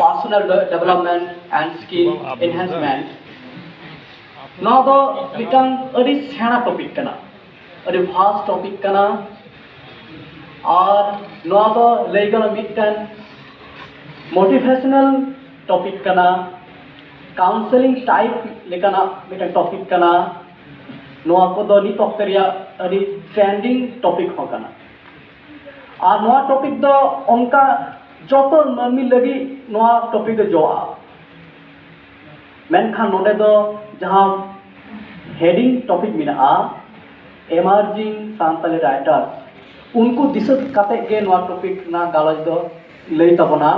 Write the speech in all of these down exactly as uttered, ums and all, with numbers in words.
Personal Development and Skill Enhancement, ᱱᱚᱣᱟ ᱫᱚ ᱢᱤᱫᱴᱟᱝ ᱟᱹᱰᱤ ᱥᱮᱬᱟ ᱴᱚᱯᱤᱠ ᱠᱟᱱᱟ, ᱟᱹᱰᱤ ᱵᱷᱟᱥᱴ ᱴᱚᱯᱤᱠ ᱠᱟᱱᱟ᱾ ᱟᱨ ᱱᱚᱣᱟ ᱫᱚ ᱞᱟᱹᱭ ᱜᱟᱱᱚᱜᱼᱟ ᱢᱤᱫᱴᱟᱝ ᱢᱳᱴᱤᱵᱷᱮᱥᱚᱱᱟᱞ ᱴᱚᱯᱤᱠ ᱠᱟᱱᱟ, ᱠᱟᱣᱩᱱᱥᱮᱞᱤᱝ ᱴᱟᱭᱤᱯ ᱞᱮᱠᱟᱱᱟᱜ ᱢᱤᱫᱴᱟᱝ ᱴᱚᱯᱤᱠ ᱠᱟᱱᱟ᱾ ᱱᱚᱣᱟ ᱠᱚᱫᱚ ᱱᱤᱛ ᱚᱠᱛᱮ ᱨᱮᱭᱟᱜ ᱟᱹᱰᱤ ᱴᱨᱮᱱᱰᱤᱝ ᱴᱚᱯᱤᱠ ᱦᱚᱸ ᱠᱟᱱᱟ᱾ ᱟᱨ ᱱᱚᱣᱟ ᱴᱚᱯᱤᱠ ᱫᱚ ᱚᱱᱠᱟ ᱡᱚᱛᱚ ᱢᱟᱹᱱᱢᱤ ᱞᱟᱹᱜᱤᱫ ᱱᱚᱣᱟ ᱴᱚᱯᱤᱠ ᱫᱚ ᱡᱚᱜᱼᱟ᱾ ᱢᱮᱱᱠᱷᱟᱱ ᱱᱚᱰᱮ ᱫᱚ ᱡᱟᱦᱟᱸ ᱦᱮᱰᱤᱝ ᱴᱚᱯᱤᱠ ᱢᱮᱱᱟᱜᱼᱟ, ᱮᱢᱟᱨᱡᱤᱝ ᱥᱟᱱᱛᱟᱞᱤ ᱨᱟᱭᱴᱟᱨᱥ, ᱩᱱᱠᱩ ᱫᱤᱥᱟᱹ ᱠᱟᱛᱮ ᱜᱮ ᱱᱚᱣᱟ ᱴᱚᱯᱤᱠ ᱨᱮᱱᱟᱜ ᱜᱟᱞᱚᱪ ᱫᱚ ᱞᱟᱹᱭ ᱛᱟᱵᱚᱱᱟ᱾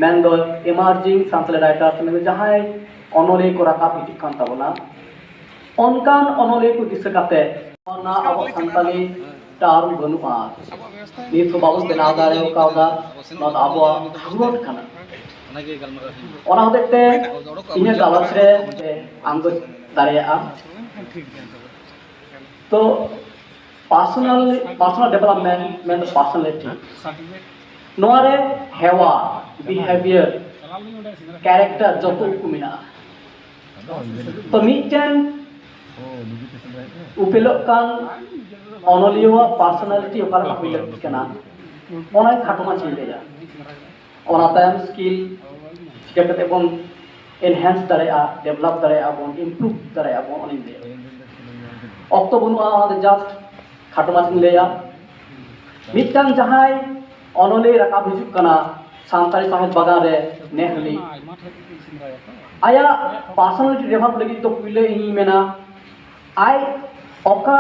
ᱢᱮᱱᱫᱚ ᱮᱢᱟᱨᱡᱤᱝ ᱥᱟᱱᱛᱟᱞᱤ ᱨᱟᱭᱴᱟᱨᱥ ᱢᱮᱱᱫᱚ ᱡᱟᱦᱟᱸᱭ ᱚᱱᱚᱞᱤᱭᱟᱹ ᱠᱚ ᱨᱟᱠᱟᱵ ᱦᱤᱡᱩᱜ ᱠᱟᱱ ᱛᱟᱵᱚᱱᱟ, ᱚᱱᱠᱟᱱ ᱚᱱᱚᱞᱤᱭᱟᱹ ᱠᱚ ᱫᱤᱥᱟᱹ ᱠᱟᱛᱮ ᱚᱱᱟ ᱟᱵᱚ ᱥᱟᱱᱛᱟᱞᱤ ᱴᱟᱨᱢ ᱵᱟᱹᱱᱩᱜᱼᱟ, ᱱᱤᱛ ᱦᱚᱸ ᱵᱟᱵᱚᱱ ᱵᱮᱱᱟᱣ ᱫᱟᱲᱮ ᱠᱟᱣᱫᱟ᱾ ᱱᱚᱣᱟ ᱫᱚ ᱟᱵᱚᱣᱟᱜ ᱦᱟᱣᱞᱚᱛ ᱠᱟᱱᱟ᱾ ᱚᱱᱟ ᱦᱚᱛᱮᱡ ᱛᱮ ᱤᱧᱟᱹᱜ ᱜᱟᱞᱚᱪ ᱨᱮ ᱟᱢ ᱫᱚ ᱫᱟᱲᱮᱭᱟᱜᱼᱟ᱾ ᱛᱚ ᱯᱟᱨᱥᱚᱱᱟᱞ ᱯᱟᱨᱥᱚᱱᱟᱞ ᱰᱮᱵᱷᱞᱚᱯᱢᱮᱱᱴ ᱢᱮᱱᱫᱚ ᱯᱟᱨᱥᱚᱱᱟᱞᱤᱴᱤ, ᱱᱚᱣᱟ ᱨᱮ ᱦᱮᱣᱟ, ᱵᱤᱦᱮᱵᱤᱭᱟᱨ, ᱠᱮᱨᱮᱠᱴᱟᱨ ᱡᱚᱛᱚ ᱠᱚ ᱢᱮᱱᱟᱜᱼᱟ᱾ ᱛᱚ ᱢᱤᱫᱴᱮᱱ ᱩᱯᱮᱞᱚᱜ ᱠᱟᱱ ᱚᱱᱚᱞᱤᱭᱟᱹᱣᱟᱜ ᱯᱟᱨᱥᱚᱱᱟᱞᱤᱴᱤ ᱚᱠᱟ ᱞᱮᱠᱟ ᱦᱩᱭ ᱞᱟᱹᱠᱛᱤ ᱠᱟᱱᱟ, ᱚᱱᱟ ᱠᱷᱟᱴᱚ ᱢᱟᱪᱷᱟᱧ ᱞᱟᱹᱭᱟ᱾ ᱚᱱᱟ ᱛᱟᱭᱚᱢ ᱥᱠᱤᱞ ᱪᱤᱠᱟᱹ ᱠᱟᱛᱮ ᱵᱚᱱ ᱮᱱᱦᱮᱱᱥ ᱫᱟᱲᱮᱭᱟᱜᱼᱟ, ᱰᱮᱵᱷᱞᱚᱯ ᱫᱟᱲᱮᱭᱟᱜᱼᱟ ᱵᱚᱱ, ᱤᱢᱯᱨᱩᱵᱷ ᱫᱟᱲᱮᱭᱟᱜᱼᱟ ᱵᱚᱱ, ᱚᱱᱟᱧ ᱞᱟᱹᱭᱟ᱾ ᱚᱠᱛᱚ ᱵᱟᱹᱱᱩᱜᱼᱟ, ᱚᱱᱟᱛᱮ ᱡᱟᱥᱴ ᱠᱷᱟᱴᱚ ᱢᱟᱪᱷᱟᱧ ᱞᱟᱹᱭᱟ᱾ ᱢᱤᱫᱴᱟᱝ ᱡᱟᱦᱟᱸᱭ ᱚᱱᱚᱞᱤᱭᱟᱹ ᱨᱟᱠᱟᱵ ᱦᱤᱡᱩᱜ ᱠᱟᱱᱟ ᱥᱟᱱᱛᱟᱲᱤ ᱥᱟᱶᱦᱮᱫ ᱵᱟᱜᱟᱱ ᱨᱮ ᱱᱮᱦᱟᱹᱞᱤ, ᱟᱭᱟᱜ ᱯᱟᱨᱥᱚᱱᱟᱞᱤᱴᱤ ᱰᱮᱵᱷᱞᱚᱯ ᱞᱟᱹᱜᱤᱫ ᱫᱚ ᱯᱩᱭᱞᱟᱹ ᱤᱧᱤᱧ ᱢᱮᱱᱟ, ᱟᱡ ᱚᱠᱟ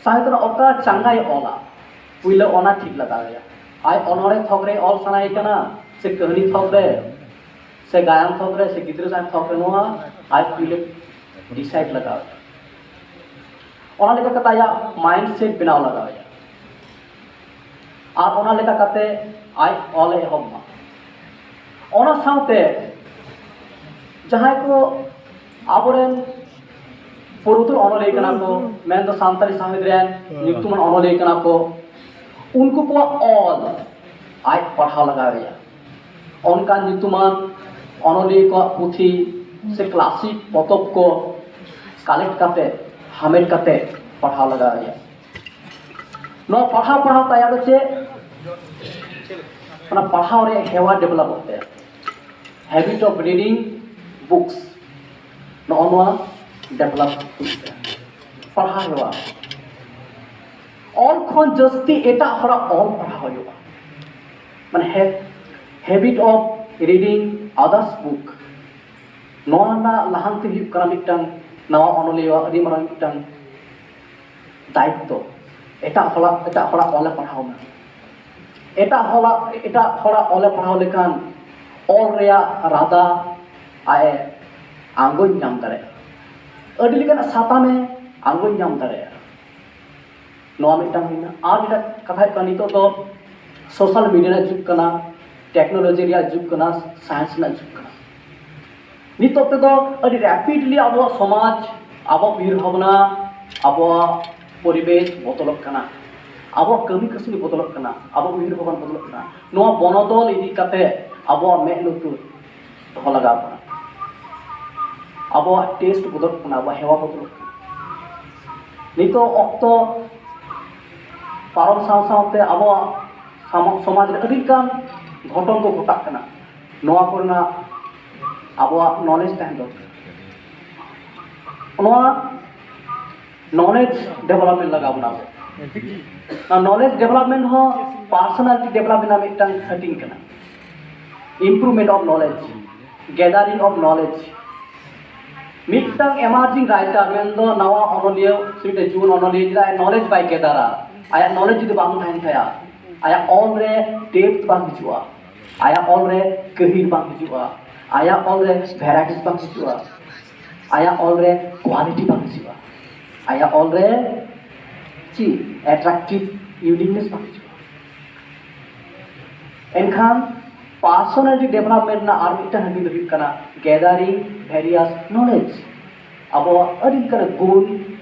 ᱥᱟᱶᱦᱮᱫ ᱨᱮᱱᱟᱜ ᱚᱠᱟ ᱪᱟᱸᱜᱟᱭ ᱚᱞᱟ, ᱯᱩᱭᱞᱟᱹ ᱚᱱᱟ ᱴᱷᱤᱠ ᱞᱟᱜᱟᱣ ᱮᱭᱟ᱾ ᱟᱡ ᱚᱱᱚᱬᱦᱮ ᱛᱷᱚᱠ ᱨᱮ ᱚᱞ ᱥᱟᱱᱟᱭᱮ ᱠᱟᱱᱟ, ᱥᱮ ᱠᱟᱹᱦᱱᱤ ᱛᱷᱚᱠ ᱨᱮ, ᱥᱮ ᱜᱟᱭᱟᱱ ᱛᱷᱚᱠ ᱨᱮ, ᱥᱮ ᱜᱤᱫᱽᱨᱟᱹ ᱥᱟᱶᱦᱮᱫ ᱛᱷᱚᱠ ᱨᱮ, ᱱᱚᱣᱟ ᱟᱡ ᱯᱩᱭᱞᱟᱹ ᱰᱤᱥᱟᱭᱤᱰ ᱞᱟᱜᱟᱣ ᱮᱭᱟ᱾ ᱚᱱᱟ ᱞᱮᱠᱟ ᱠᱟᱛᱮ ᱟᱭᱟᱜ ᱢᱟᱭᱤᱱᱰ ᱥᱮᱴ ᱵᱮᱱᱟᱣ ᱞᱟᱜᱟᱣ ᱮᱭᱟ᱾ ᱟᱨ ᱚᱱᱟ ᱞᱮᱠᱟ ᱠᱟᱛᱮ ᱟᱡ ᱚᱞ ᱮ ᱮᱦᱚᱵ ᱢᱟ᱾ ᱚᱱᱟ ᱥᱟᱶᱛᱮ ᱡᱟᱦᱟᱸᱭ ᱠᱚ ᱟᱵᱚᱨᱮᱱ ᱯᱩᱨᱩᱫᱷᱩᱞ ᱚᱱᱚᱞᱤᱭᱟᱹ ᱠᱟᱱᱟ ᱠᱚ, ᱢᱮᱱᱫᱚ ᱥᱟᱱᱛᱟᱲᱤ ᱥᱟᱶᱦᱮᱫ ᱨᱮᱱ ᱧᱩᱛᱩᱢᱟᱱ ᱚᱱᱚᱞᱤᱭᱟᱹ ᱠᱟᱱᱟ ᱠᱚ, ᱩᱱᱠᱩ ᱠᱚᱣᱟᱜ ᱚᱞ ᱟᱡ ᱯᱟᱲᱦᱟᱣ ᱞᱟᱜᱟᱣ ᱮᱭᱟ᱾ ᱚᱱᱠᱟᱱ ᱧᱩᱛᱩᱢᱟᱱ ᱚᱱᱚᱞᱤᱭᱟᱹ ᱠᱚᱣᱟᱜ ᱯᱩᱛᱷᱤ ᱥᱮ ᱠᱞᱟᱥᱤᱠ ᱯᱚᱛᱚᱵ ᱠᱚ ᱠᱟᱞᱮᱠᱴ ᱠᱟᱛᱮ, ᱦᱟᱢᱮᱴ ᱠᱟᱛᱮ ᱯᱟᱲᱦᱟᱣ ᱞᱟᱜᱟᱣ ᱮᱭᱟ᱾ ᱱᱚᱣᱟ ᱯᱟᱲᱦᱟᱣ ᱯᱟᱲᱦᱟᱣ ᱛᱟᱭᱟ ᱫᱚ ᱪᱮᱫ? ᱚᱱᱟ ᱯᱟᱲᱦᱟᱣ ᱨᱮᱭᱟᱜ ᱦᱮᱣᱟ ᱰᱮᱵᱷᱞᱚᱯᱚᱜ ᱛᱟᱭᱟ, habit of reading books᱾ ᱱᱚᱜᱼᱚ ᱱᱚᱣᱟ ᱰᱮᱵᱷᱞᱚᱯ ᱦᱩᱭᱩᱜ ᱛᱟᱭᱟ, ᱯᱟᱲᱦᱟᱣ ᱦᱮᱣᱟ᱾ ᱚᱞ ᱠᱷᱚᱱ ᱡᱟᱹᱥᱛᱤ ᱮᱴᱟᱜ ᱦᱚᱲᱟᱜ ᱚᱞ ᱯᱟᱲᱦᱟᱣ ᱦᱩᱭᱩᱜᱼᱟ, ᱢᱟᱱᱮ habit of reading others book᱾ ᱱᱚᱣᱟ ᱨᱮᱱᱟᱜ ᱞᱟᱦᱟᱱᱛᱤ ᱦᱩᱭᱩᱜ ᱠᱟᱱᱟ ᱢᱤᱫᱴᱟᱝ ᱱᱟᱣᱟ ᱚᱱᱚᱞᱤᱭᱟᱹᱣᱟᱜ ᱟᱹᱰᱤ ᱢᱟᱨᱟᱝ ᱢᱤᱫᱴᱟᱝ ᱫᱟᱭᱤᱛᱛᱚ᱾ ᱮᱴᱟᱜ ᱦᱚᱲᱟᱜ, ᱮᱴᱟᱜ ᱦᱚᱲᱟᱜ ᱚᱞᱮ ᱯᱟᱲᱦᱟᱣ ᱢᱟ᱾ ᱮᱴᱟᱜ ᱦᱚᱲᱟᱜ, ᱮᱴᱟᱜ ᱦᱚᱲᱟᱜ ᱚᱞᱮ ᱯᱟᱲᱦᱟᱣ ᱞᱮᱠᱷᱟᱱ ᱚᱞ ᱨᱮᱭᱟᱜ ᱨᱟᱫᱟ ᱟᱡ ᱮ ᱟᱸᱜᱚᱪ ᱧᱟᱢ ᱫᱟᱲᱮᱭᱟᱜᱼᱟ᱾ ᱟᱹᱰᱤ ᱞᱮᱠᱟᱱᱟᱜ ᱥᱟᱛᱟᱢᱮ ᱟᱸᱜᱚᱪ ᱧᱟᱢ ᱫᱟᱲᱮᱭᱟᱜᱼᱟ᱾ ᱱᱚᱣᱟ ᱢᱤᱫᱴᱟᱝ ᱦᱩᱭᱱᱟ᱾ ᱟᱨ ᱢᱤᱫᱴᱟᱝ ᱠᱟᱛᱷᱟ ᱦᱩᱭᱩᱜ ᱠᱟᱱᱟ, ᱱᱤᱛᱚᱜ ᱫᱚ ᱥᱳᱥᱟᱞ ᱢᱤᱰᱤᱭᱟ ᱨᱮᱭᱟᱜ ᱡᱩᱜᱽ ᱠᱟᱱᱟ, ᱴᱮᱠᱱᱳᱞᱚᱡᱤ ᱨᱮᱭᱟᱜ ᱡᱩᱜᱽ ᱠᱟᱱᱟ, ᱥᱟᱭᱮᱱᱥ ᱨᱮᱱᱟᱜ ᱡᱩᱜᱽ ᱠᱟᱱᱟ᱾ ᱱᱤᱛᱚᱜ ᱛᱮᱫᱚ ᱟᱹᱰᱤ ᱨᱮᱯᱤᱰᱞᱤ ᱟᱵᱚᱣᱟᱜ ᱥᱚᱢᱟᱡᱽ, ᱟᱵᱚᱣᱟᱜ ᱩᱭᱦᱟᱹᱨ ᱵᱷᱟᱵᱽᱱᱟ, ᱟᱵᱚᱣᱟᱜ ᱯᱚᱨᱤᱵᱮᱥ ᱵᱚᱫᱚᱞᱚᱜ ᱠᱟᱱᱟ, ᱟᱵᱚᱣᱟᱜ ᱠᱟᱹᱢᱤ ᱠᱟᱹᱥᱱᱤ ᱵᱚᱫᱚᱞᱚᱜ ᱠᱟᱱᱟ, ᱟᱵᱚᱣᱟᱜ ᱩᱭᱦᱟᱹᱨ ᱵᱷᱟᱵᱽᱱᱟ ᱵᱚᱫᱚᱞᱚᱜ ᱠᱟᱱᱟ᱾ ᱱᱚᱣᱟ ᱵᱚᱱᱚᱫᱚᱞ ᱤᱫᱤ ᱠᱟᱛᱮ ᱟᱵᱚᱣᱟᱜ ᱢᱮᱫ ᱞᱩᱛᱩᱨ ᱫᱚᱦᱚ ᱞᱟᱜᱟᱣ ᱵᱚᱱᱟ᱾ ᱟᱵᱚᱣᱟᱜ ᱴᱮᱥᱴ ᱵᱚᱫᱚᱞᱚᱜ ᱠᱟᱱᱟ, ᱟᱵᱚᱣᱟᱜ ᱦᱮᱣᱟ ᱵᱚᱫᱚᱞᱚᱜ ᱠᱟᱱᱟ᱾ ᱱᱤᱛᱚᱜ ᱚᱠᱛᱚ ᱯᱟᱨᱚᱢ ᱥᱟᱶ ᱥᱟᱶᱛᱮ ᱟᱵᱚᱣᱟᱜ ᱥᱟᱢᱟ-, ᱥᱚᱢᱟᱡᱽ ᱨᱮ ᱟᱹᱰᱤ ᱞᱮᱠᱟᱱ ᱜᱷᱚᱴᱚᱱ ᱠᱚ ᱜᱷᱚᱴᱟᱜ ᱠᱟᱱᱟ᱾ ᱱᱚᱣᱟ ᱠᱚᱨᱮᱱᱟᱜ ᱟᱵᱚᱣᱟᱜ ᱱᱚᱞᱮᱡᱽ ᱛᱟᱦᱮᱱ ᱫᱚᱨᱠᱟᱨ᱾ ᱱᱚᱣᱟ ᱱᱚᱞᱮᱡᱽ ᱰᱮᱵᱷᱞᱚᱯᱢᱮᱱᱴ ᱞᱟᱜᱟᱣ ᱵᱚᱱᱟ ᱟᱵᱚ᱾ ᱱᱚᱣᱟ ᱱᱚᱞᱮᱡᱽ ᱰᱮᱵᱷᱞᱚᱯᱢᱮᱱᱴ ᱦᱚᱸ ᱯᱟᱨᱥᱚᱱᱟᱞᱤᱴᱤ ᱰᱮᱵᱷᱞᱚᱯ ᱨᱮᱱᱟᱜ ᱢᱤᱫᱴᱟᱝ ᱦᱟᱹᱴᱤᱧ ᱠᱟᱱᱟ᱾ Improvement of knowledge, gathering of knowledge᱾ ᱢᱤᱫᱴᱟᱝ ᱮᱢᱟᱨᱡᱤᱝ ᱨᱟᱭᱴᱟᱨ ᱢᱮᱱᱫᱚ ᱱᱟᱣᱟ ᱚᱱᱚᱞᱤᱭᱟᱹ ᱥᱮ ᱢᱤᱫᱴᱟᱝ ᱡᱩᱣᱟᱹᱱ ᱚᱱᱚᱞᱤᱭᱟᱹ ᱡᱩᱫᱤ ᱟᱭᱟᱜ ᱱᱚᱞᱮᱡᱽ ᱵᱟᱭ ᱜᱮᱫᱟᱨᱟ, ᱟᱭᱟᱜ ᱱᱚᱞᱮᱡᱽ ᱡᱩᱫᱤ ᱵᱟᱝ ᱛᱟᱦᱮᱱ ᱛᱟᱭᱟ, ᱟᱭᱟᱜ ᱚᱞ ᱨᱮ ᱰᱮᱯᱛᱷ ᱵᱟᱝ ᱦᱤᱡᱩᱜᱼᱟ, ᱟᱭᱟᱜ ᱚᱞ ᱨᱮ ᱜᱟᱹᱦᱤᱨ ᱵᱟᱝ ᱦᱤᱡᱩᱜᱼᱟ, ᱟᱭᱟᱜ ᱚᱞ ᱨᱮ ᱵᱷᱮᱨᱟᱭᱴᱤᱥ ᱵᱟᱝ ᱦᱤᱡᱩᱜᱼᱟ, ᱟᱭᱟᱜ ᱚᱞ ᱨᱮ ᱠᱣᱟᱞᱤᱴᱤ ᱵᱟᱝ ᱦᱤᱡᱩᱜᱼᱟ, ᱟᱭᱟᱜ ᱚᱞ ᱨᱮ ᱪᱮᱫ ᱮᱴᱨᱟᱠᱴᱤᱵᱷ ᱤᱭᱩᱱᱤᱠᱱᱮᱥ ᱵᱟᱝ ᱦᱤᱡᱩᱜᱼᱟ᱾ ᱮᱱᱠᱷᱟᱱ ᱯᱟᱨᱥᱚᱱᱟᱞᱤᱴᱤ ᱰᱮᱵᱷᱞᱚᱯᱢᱮᱱᱴ ᱨᱮᱱᱟᱜ ᱟᱨ ᱢᱤᱫᱴᱟᱝ ᱦᱟᱹᱴᱤᱧ ᱫᱚ ᱦᱩᱭᱩᱜ ᱠᱟᱱᱟ gathering various knowledge᱾ ᱟᱵᱚᱣᱟᱜ ᱟᱹᱰᱤ ᱞᱮᱠᱟᱱ ᱜᱩᱱ,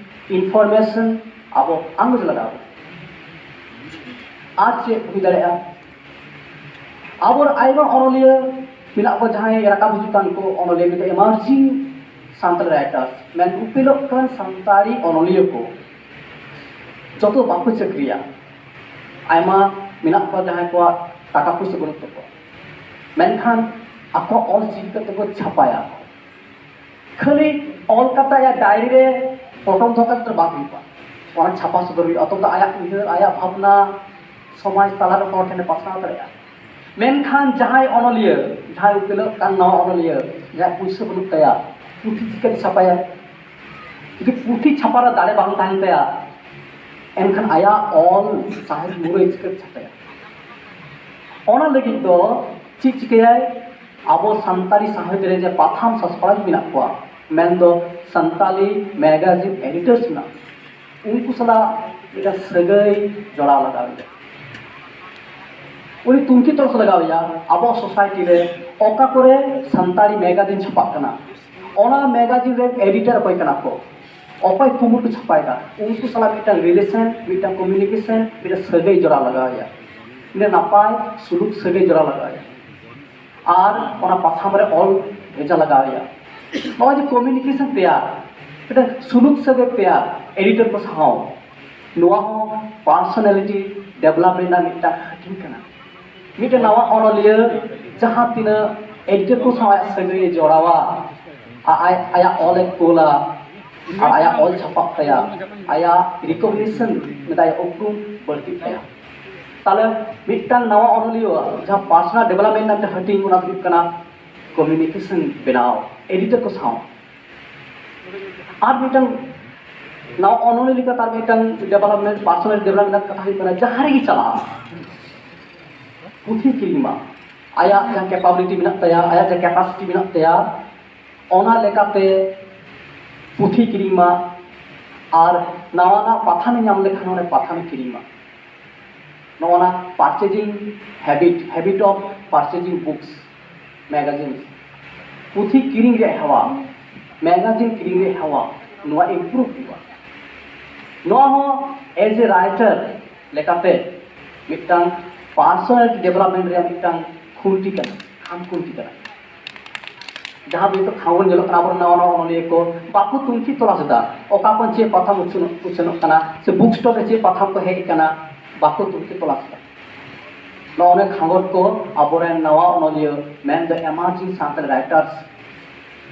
ᱤᱱᱯᱷᱚᱨᱢᱮᱥᱚᱱ ᱟᱵᱚ ᱟᱸᱜᱚᱪ ᱞᱟᱜᱟᱣ ᱵᱚᱱᱟ᱾ ᱟᱨ ᱪᱮᱫ ᱦᱩᱭ ᱫᱟᱲᱮᱭᱟᱜᱼᱟ? ᱟᱵᱚᱨ ᱟᱭᱢᱟ ᱚᱱᱚᱞᱤᱭᱟᱹ ᱢᱮᱱᱟᱜ ᱠᱚᱣᱟ, ᱡᱟᱦᱟᱸᱭ ᱨᱟᱠᱟᱵ ᱦᱤᱡᱩᱜ ᱠᱟᱱ ᱠᱚ ᱚᱱᱚᱞᱤᱭᱟᱹ, ᱢᱤᱫᱴᱮᱱ emerging ᱥᱟᱱᱛᱟᱲ writers, ᱢᱮᱱ ᱩᱯᱮᱞᱚᱜ ᱠᱟᱱ ᱥᱟᱱᱛᱟᱲᱤ ᱚᱱᱚᱞᱤᱭᱟᱹ ᱠᱚ ᱡᱚᱛᱚ ᱵᱟᱠᱚ ᱪᱟᱹᱠᱨᱤᱭᱟ᱾ ᱟᱭᱢᱟ ᱢᱮᱱᱟᱜ ᱠᱚᱣᱟ ᱡᱟᱦᱟᱸᱭ ᱠᱚᱣᱟᱜ ᱴᱟᱠᱟ ᱯᱩᱭᱥᱟᱹ ᱵᱟᱹᱱᱩᱜ ᱛᱟᱠᱚᱣᱟ, ᱢᱮᱱᱠᱷᱟᱱ ᱟᱠᱚᱣᱟᱜ ᱚᱞ ᱪᱤᱠᱤ ᱠᱟᱛᱮ ᱠᱚ ᱪᱷᱟᱯᱟᱭᱟ᱾ ᱠᱷᱟᱹᱞᱤ ᱚᱞ ᱠᱟᱛᱮ ᱟᱭᱟᱜ ᱰᱟᱭᱨᱤ ᱨᱮ ᱯᱚᱴᱚᱢ ᱫᱚᱦᱚ ᱠᱟᱛᱮ ᱫᱚ ᱵᱟᱝ ᱦᱩᱭᱩᱜᱼᱟ, ᱚᱱᱟ ᱪᱷᱟᱯᱟ ᱥᱚᱫᱚᱨ ᱦᱩᱭᱩᱜᱼᱟ᱾ ᱛᱚᱵᱮ ᱫᱚ ᱟᱭᱟᱜ ᱩᱭᱦᱟᱹᱨ, ᱟᱭᱟᱜ ᱵᱷᱟᱵᱽᱱᱟ ᱥᱚᱢᱟᱡᱽ ᱛᱟᱞᱟᱨᱮ ᱦᱚᱲ ᱴᱷᱮᱱᱮ ᱯᱟᱥᱱᱟᱣ ᱫᱟᱲᱮᱭᱟᱜᱼᱟ᱾ ᱢᱮᱱᱠᱷᱟᱱ ᱡᱟᱦᱟᱸᱭ ᱚᱱᱚᱞᱤᱭᱟᱹ, ᱡᱟᱦᱟᱸᱭ ᱩᱯᱮᱞᱚᱜ ᱠᱟᱱ ᱱᱟᱣᱟ ᱚᱱᱚᱞᱤᱭᱟᱹ, ᱡᱟᱦᱟᱸᱭ ᱯᱩᱭᱥᱟᱹ ᱵᱟᱹᱱᱩᱜ ᱛᱟᱭᱟ, ᱯᱩᱛᱷᱤ ᱪᱤᱠᱟᱹᱛᱮ ᱪᱷᱟᱯᱟᱭᱟ? ᱡᱩᱫᱤ ᱯᱩᱛᱷᱤ ᱪᱷᱟᱯᱟ ᱨᱮ ᱫᱟᱲᱮ ᱵᱟᱝ ᱛᱟᱦᱮᱱ ᱛᱟᱭᱟ, ᱮᱱᱠᱷᱟᱱ ᱟᱭᱟᱜ ᱚᱞ ᱥᱟᱶᱦᱮᱫ ᱢᱩᱨᱟᱹᱭ ᱪᱤᱠᱟᱹᱛᱮ ᱪᱷᱟᱯᱟᱭᱟ? ᱚᱱᱟ ᱞᱟᱹᱜᱤᱫ ᱫᱚ ᱪᱮᱫ ᱪᱤᱠᱟᱹᱭᱟᱭ? ᱟᱵᱚ ᱥᱟᱱᱛᱟᱲᱤ ᱥᱟᱶᱦᱮᱫ ᱨᱮ ᱡᱮ ᱯᱟᱛᱷᱟᱢ ᱥᱟᱥᱯᱟᱲᱟᱣᱤᱡ ᱢᱮᱱᱟᱜ ᱠᱚᱣᱟ, ᱢᱮᱱᱫᱚ ᱥᱟᱱᱛᱟᱞᱤ ᱢᱮᱜᱟᱡᱤᱱ ᱮᱰᱤᱴᱟᱨᱥ ᱢᱮᱱᱟᱜ ᱠᱚᱣᱟ, ᱩᱱᱠᱩ ᱥᱟᱞᱟᱜ ᱢᱤᱫᱴᱟᱝ ᱥᱟᱹᱜᱟᱹᱭ ᱡᱚᱲᱟᱣ ᱞᱟᱜᱟᱣ ᱮᱭᱟ᱾ ᱩᱱᱤ ᱛᱩᱝᱠᱷᱤ ᱛᱚᱞᱟᱥ ᱞᱟᱜᱟᱣ ᱮᱭᱟ, ᱟᱵᱚ ᱥᱳᱥᱟᱭᱴᱤ ᱨᱮ ᱚᱠᱟ ᱠᱚᱨᱮ ᱥᱟᱱᱛᱟᱲᱤ ᱢᱮᱜᱟᱡᱤᱱ ᱪᱷᱟᱯᱟᱜ ᱠᱟᱱᱟ, ᱚᱱᱟ ᱢᱮᱜᱟᱡᱤᱱ ᱨᱮᱱ ᱮᱰᱤᱴᱟᱨ ᱚᱠᱚᱭ ᱠᱟᱱᱟ ᱠᱚ, ᱚᱠᱚᱭ ᱠᱩᱢᱩᱴ ᱪᱷᱟᱯᱟᱭᱮᱫᱟ, ᱩᱱᱠᱩ ᱥᱟᱞᱟᱜ ᱢᱤᱫᱴᱟᱝ ᱨᱤᱞᱮᱥᱚᱱ, ᱢᱤᱫᱴᱟᱝ ᱠᱚᱢᱤᱭᱩᱱᱤᱠᱮᱥᱚᱱ, ᱢᱤᱫᱴᱟᱝ ᱥᱟᱹᱜᱟᱹᱭ ᱡᱚᱲᱟᱣ ᱞᱟᱜᱟᱣ ᱮᱭᱟ᱾ ᱢᱤᱫᱴᱟᱝ ᱱᱟᱯᱟᱭ ᱥᱩᱞᱩᱠ ᱥᱟᱹᱜᱟᱹᱭ ᱡᱚᱲᱟᱣ ᱞᱟᱜᱟᱣ ᱮᱭᱟ᱾ ᱟᱨ ᱚᱱᱟ ᱯᱟᱛᱷᱟᱢ ᱨᱮ ᱚᱞ ᱵᱷᱮᱡᱟ ᱞᱟᱜᱟᱣ ᱮᱭᱟ᱾ ᱱᱚᱜᱼᱚᱭ ᱡᱮ ᱠᱚᱢᱤᱭᱩᱱᱤᱠᱮᱥᱚᱱ ᱛᱮᱭᱟᱨ, ᱢᱤᱫᱴᱟᱝ ᱥᱩᱞᱩᱠ ᱥᱟᱹᱜᱟᱹᱭ ᱛᱮᱭᱟᱨ ᱮᱰᱤᱴᱚᱨ ᱠᱚ ᱥᱟᱶ, ᱱᱚᱣᱟ ᱦᱚᱸ ᱯᱟᱨᱥᱚᱱᱟᱞᱤᱴᱤ ᱰᱮᱵᱷᱞᱚᱯᱢᱮᱱᱴ ᱨᱮᱱᱟᱜ ᱢᱤᱫᱴᱟᱝ ᱦᱟᱹᱴᱤᱧ ᱠᱟᱱᱟ᱾ ᱢᱤᱫᱴᱟᱝ ᱱᱟᱣᱟ ᱚᱱᱚᱞᱤᱭᱟᱹ ᱡᱟᱦᱟᱸ ᱛᱤᱱᱟᱹᱜ ᱮᱰᱤᱴᱚᱨ ᱠᱚ ᱥᱟᱶ ᱟᱭᱟᱜ ᱥᱟᱹᱜᱟᱹᱭ ᱮ ᱡᱚᱲᱟᱣᱟ, ᱟ-, ᱟᱭ-, ᱟᱭᱟᱜ ᱚᱞ ᱮ ᱠᱳᱞᱟ, ᱟᱨ ᱟᱭᱟᱜ ᱚᱞ ᱪᱷᱟᱯᱟᱜ ᱛᱟᱭᱟ, ᱟᱭᱟᱜ ᱨᱤᱠᱚᱜᱱᱤᱥᱚᱱ, ᱢᱮᱛᱟᱭ ᱩᱯᱨᱩᱢ ᱵᱟᱹᱲᱛᱤᱜ ᱛᱟᱭᱟ᱾ ᱛᱟᱦᱞᱮ ᱢᱤᱫᱴᱟᱝ ᱱᱟᱣᱟ ᱚᱱᱚᱞᱤᱭᱟᱹ ᱡᱟᱦᱟᱸ ᱯᱟᱨᱥᱚᱱᱟᱞ ᱰᱮᱵᱷᱞᱚᱯᱢᱮᱱᱴ ᱨᱮᱱᱟᱜ ᱦᱟᱹᱴᱤᱧ, ᱚᱱᱟ ᱫᱚ ᱦᱩᱭᱩᱜ ᱠᱟᱱᱟ ᱠᱚᱢᱤᱭᱩᱱᱤᱠᱮᱥᱚᱱ ᱵᱮᱱᱟᱣ ᱮᱰᱤᱴᱚᱨ ᱠᱚ ᱥᱟᱶ᱾ ᱟᱨ ᱢᱤᱫᱴᱟᱝ ᱱᱟᱣᱟ ᱚᱱᱚᱞᱤᱭᱟᱹ ᱞᱮᱠᱟᱛᱮ ᱟᱨ ᱢᱤᱫᱴᱟᱝ ᱰᱮᱵᱷᱞᱚᱯᱢᱮᱱᱴ, ᱯᱟᱨᱥᱚᱱᱟᱞ ᱰᱮᱵᱷᱞᱚᱯᱢᱮᱱᱴ ᱨᱮᱱᱟᱜ ᱠᱟᱛᱷᱟ ᱦᱩᱭᱩᱜ ᱠᱟᱱᱟ, ᱡᱟᱦᱟᱸ ᱨᱮᱜᱮ ᱪᱟᱞᱟᱜᱼᱟ, ᱯᱩᱛᱷᱤ ᱠᱤᱨᱤᱧ ᱢᱟ, ᱟᱭᱟᱜ ᱡᱟᱦᱟᱸ ᱠᱮᱯᱟᱵᱤᱞᱤᱴᱤ ᱢᱮᱱᱟᱜ ᱛᱟᱭᱟ, ᱟᱭᱟᱜ ᱡᱟᱦᱟᱸ ᱠᱮᱯᱟᱥᱤᱴᱤ ᱢᱮᱱᱟᱜ ᱛᱟᱭᱟ, ᱚᱱᱟ ᱞᱮᱠᱟᱛᱮ ᱯᱩᱛᱷᱤ ᱠᱤᱨᱤᱧ ᱢᱟ᱾ ᱟᱨ ᱱᱟᱣᱟ ᱱᱟᱣᱟ ᱯᱟᱛᱷᱟᱢᱮ ᱧᱟᱢ ᱞᱮᱠᱷᱟᱱ ᱚᱱᱟ ᱯᱟᱛᱷᱟᱢᱮ ᱠᱤᱨᱤᱧ ᱢᱟ᱾ ᱱᱚᱜᱼᱚ ᱱᱟ purchasing habit, habit of purchasing books, magazines, ᱯᱩᱛᱷᱤ ᱠᱤᱨᱤᱧ ᱨᱮᱭᱟᱜ ᱦᱮᱣᱟ, ᱢᱮᱜᱟᱡᱤᱱ ᱠᱤᱨᱤᱧ ᱨᱮᱭᱟᱜ ᱦᱮᱣᱟ, ᱱᱚᱣᱟ ᱤᱢᱯᱨᱩᱵᱷ ᱦᱩᱭᱩᱜᱼᱟ᱾ ᱱᱚᱣᱟ ᱦᱚᱸ as a writer ᱞᱮᱠᱟᱛᱮ ᱢᱤᱫᱴᱟᱝ ᱯᱟᱨᱥᱚᱱᱟᱞᱤᱴᱤ ᱰᱮᱵᱷᱞᱚᱯᱢᱮᱱᱴ ᱨᱮᱭᱟᱜ ᱢᱤᱫᱴᱟᱝ ᱠᱷᱩᱱᱴᱤ ᱠᱟᱱᱟ, ᱠᱷᱟᱢ ᱠᱷᱩᱱᱴᱤ ᱠᱟᱱᱟ᱾ ᱡᱟᱦᱟᱸ ᱫᱚ ᱱᱤᱛᱚᱜ ᱠᱷᱟᱸᱜᱚᱱ ᱧᱮᱞᱚᱜ ᱠᱟᱱᱟ, ᱟᱵᱚᱨᱮᱱ ᱱᱟᱣᱟ ᱱᱟᱣᱟ ᱚᱱᱚᱞᱤᱭᱟᱹ ᱠᱚ ᱵᱟᱠᱚ ᱛᱩᱱᱠᱷᱤ ᱛᱚᱞᱟᱥ ᱮᱫᱟ ᱚᱠᱟ ᱠᱷᱚᱱ ᱪᱮᱫ ᱯᱟᱛᱷᱟᱢ ᱩᱪᱷᱟᱹᱱᱚᱜ, ᱩᱪᱷᱟᱹᱱᱚᱜ ᱠᱟᱱᱟ, ᱥᱮ ᱵᱩᱠ ᱥᱴᱚᱞ ᱨᱮ ᱪᱮᱫ ᱯᱟᱛᱷᱟᱢ ᱠᱚ ᱦᱮᱡ ᱟᱠᱟᱱᱟ, ᱵᱟᱠᱚ ᱛᱩᱱᱠᱷᱤ ᱛᱚᱞᱟᱥ ᱮᱫᱟ᱾ ᱱᱚᱜᱼᱚ ᱱᱚᱣᱟ ᱠᱷᱟᱸᱜᱚᱱ ᱠᱚ ᱟᱵᱚᱨᱮᱱ ᱱᱟᱣᱟ ᱚᱱᱚᱞᱤᱭᱟᱹ, ᱢᱮᱱᱫᱚ ᱮᱢᱟᱨᱡᱤᱝ ᱥᱟᱱᱛᱟᱲᱤ ᱨᱟᱭᱴᱟᱨᱥ,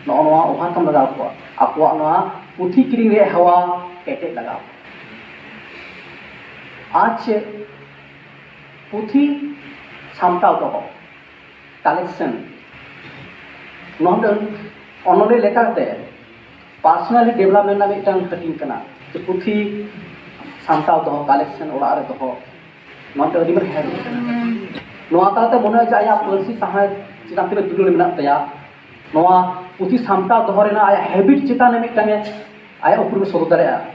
ᱱᱚᱜᱼᱚ ᱱᱚᱣᱟ ᱚᱵᱷᱟᱨᱠᱟᱢ ᱞᱟᱜᱟᱣ ᱠᱚᱣᱟ, ᱟᱠᱚᱣᱟᱜ ᱱᱚᱣᱟ ᱯᱩᱛᱷᱤ ᱠᱤᱨᱤᱧ ᱨᱮᱭᱟᱜ ᱦᱮᱣᱟ ᱠᱮᱴᱮᱡ ᱞᱟᱜᱟᱣ ᱠᱚᱣᱟ᱾ ᱟᱨ ᱪᱮᱫ ᱯᱩᱛᱷᱤ ᱥᱟᱢᱴᱟᱣ ᱫᱚᱦᱚ, ᱠᱟᱞᱮᱠᱥᱚᱱ, ᱱᱚᱣᱟ ᱫᱚ ᱚᱱᱚᱞᱤᱭᱟᱹ ᱞᱮᱠᱟᱛᱮ ᱯᱟᱨᱥᱚᱱᱟᱞᱤ ᱰᱮᱵᱷᱞᱚᱯᱢᱮᱱᱴ ᱨᱮᱱᱟᱜ ᱢᱤᱫᱴᱟᱝ ᱦᱟᱹᱴᱤᱧ ᱠᱟᱱᱟ᱾ ᱡᱮ ᱯᱩᱛᱷᱤ ᱥᱟᱢᱴᱟᱣ ᱫᱚᱦᱚ, ᱠᱟᱞᱮᱠᱥᱚᱱ ᱚᱲᱟᱜ ᱨᱮ ᱫᱚᱦᱚ, ᱱᱚᱣᱟ ᱫᱚ ᱟᱹᱰᱤ ᱢᱟᱨᱟᱝ ᱦᱮᱵᱤᱴ ᱠᱟᱱᱟ᱾ ᱱᱚᱣᱟ ᱛᱟᱞᱟᱛᱮ ᱢᱚᱱᱮ ᱦᱚᱭ ᱡᱮ ᱟᱭᱟᱜ ᱯᱟᱹᱨᱥᱤ ᱥᱟᱶᱦᱮᱫ ᱪᱮᱛᱟᱱ ᱛᱤᱱᱟᱹᱜ ᱫᱩᱞᱟᱹᱲ ᱢᱮᱱᱟᱜ ᱛᱟᱭᱟ, ᱱᱚᱣᱟ ᱯᱩᱛᱷᱤ ᱥᱟᱢᱴᱟᱣ ᱫᱚᱦᱚ ᱨᱮᱱᱟᱜ ᱟᱭᱟᱜ ᱦᱮᱵᱤᱴ ᱪᱮᱛᱟᱱ ᱨᱮ ᱢᱤᱫᱴᱟᱝ ᱮ, ᱟᱭᱟᱜ ᱩᱯᱨᱩᱢ ᱮ ᱥᱚᱫᱚᱨ ᱫᱟᱲᱮᱭᱟᱜᱼᱟ᱾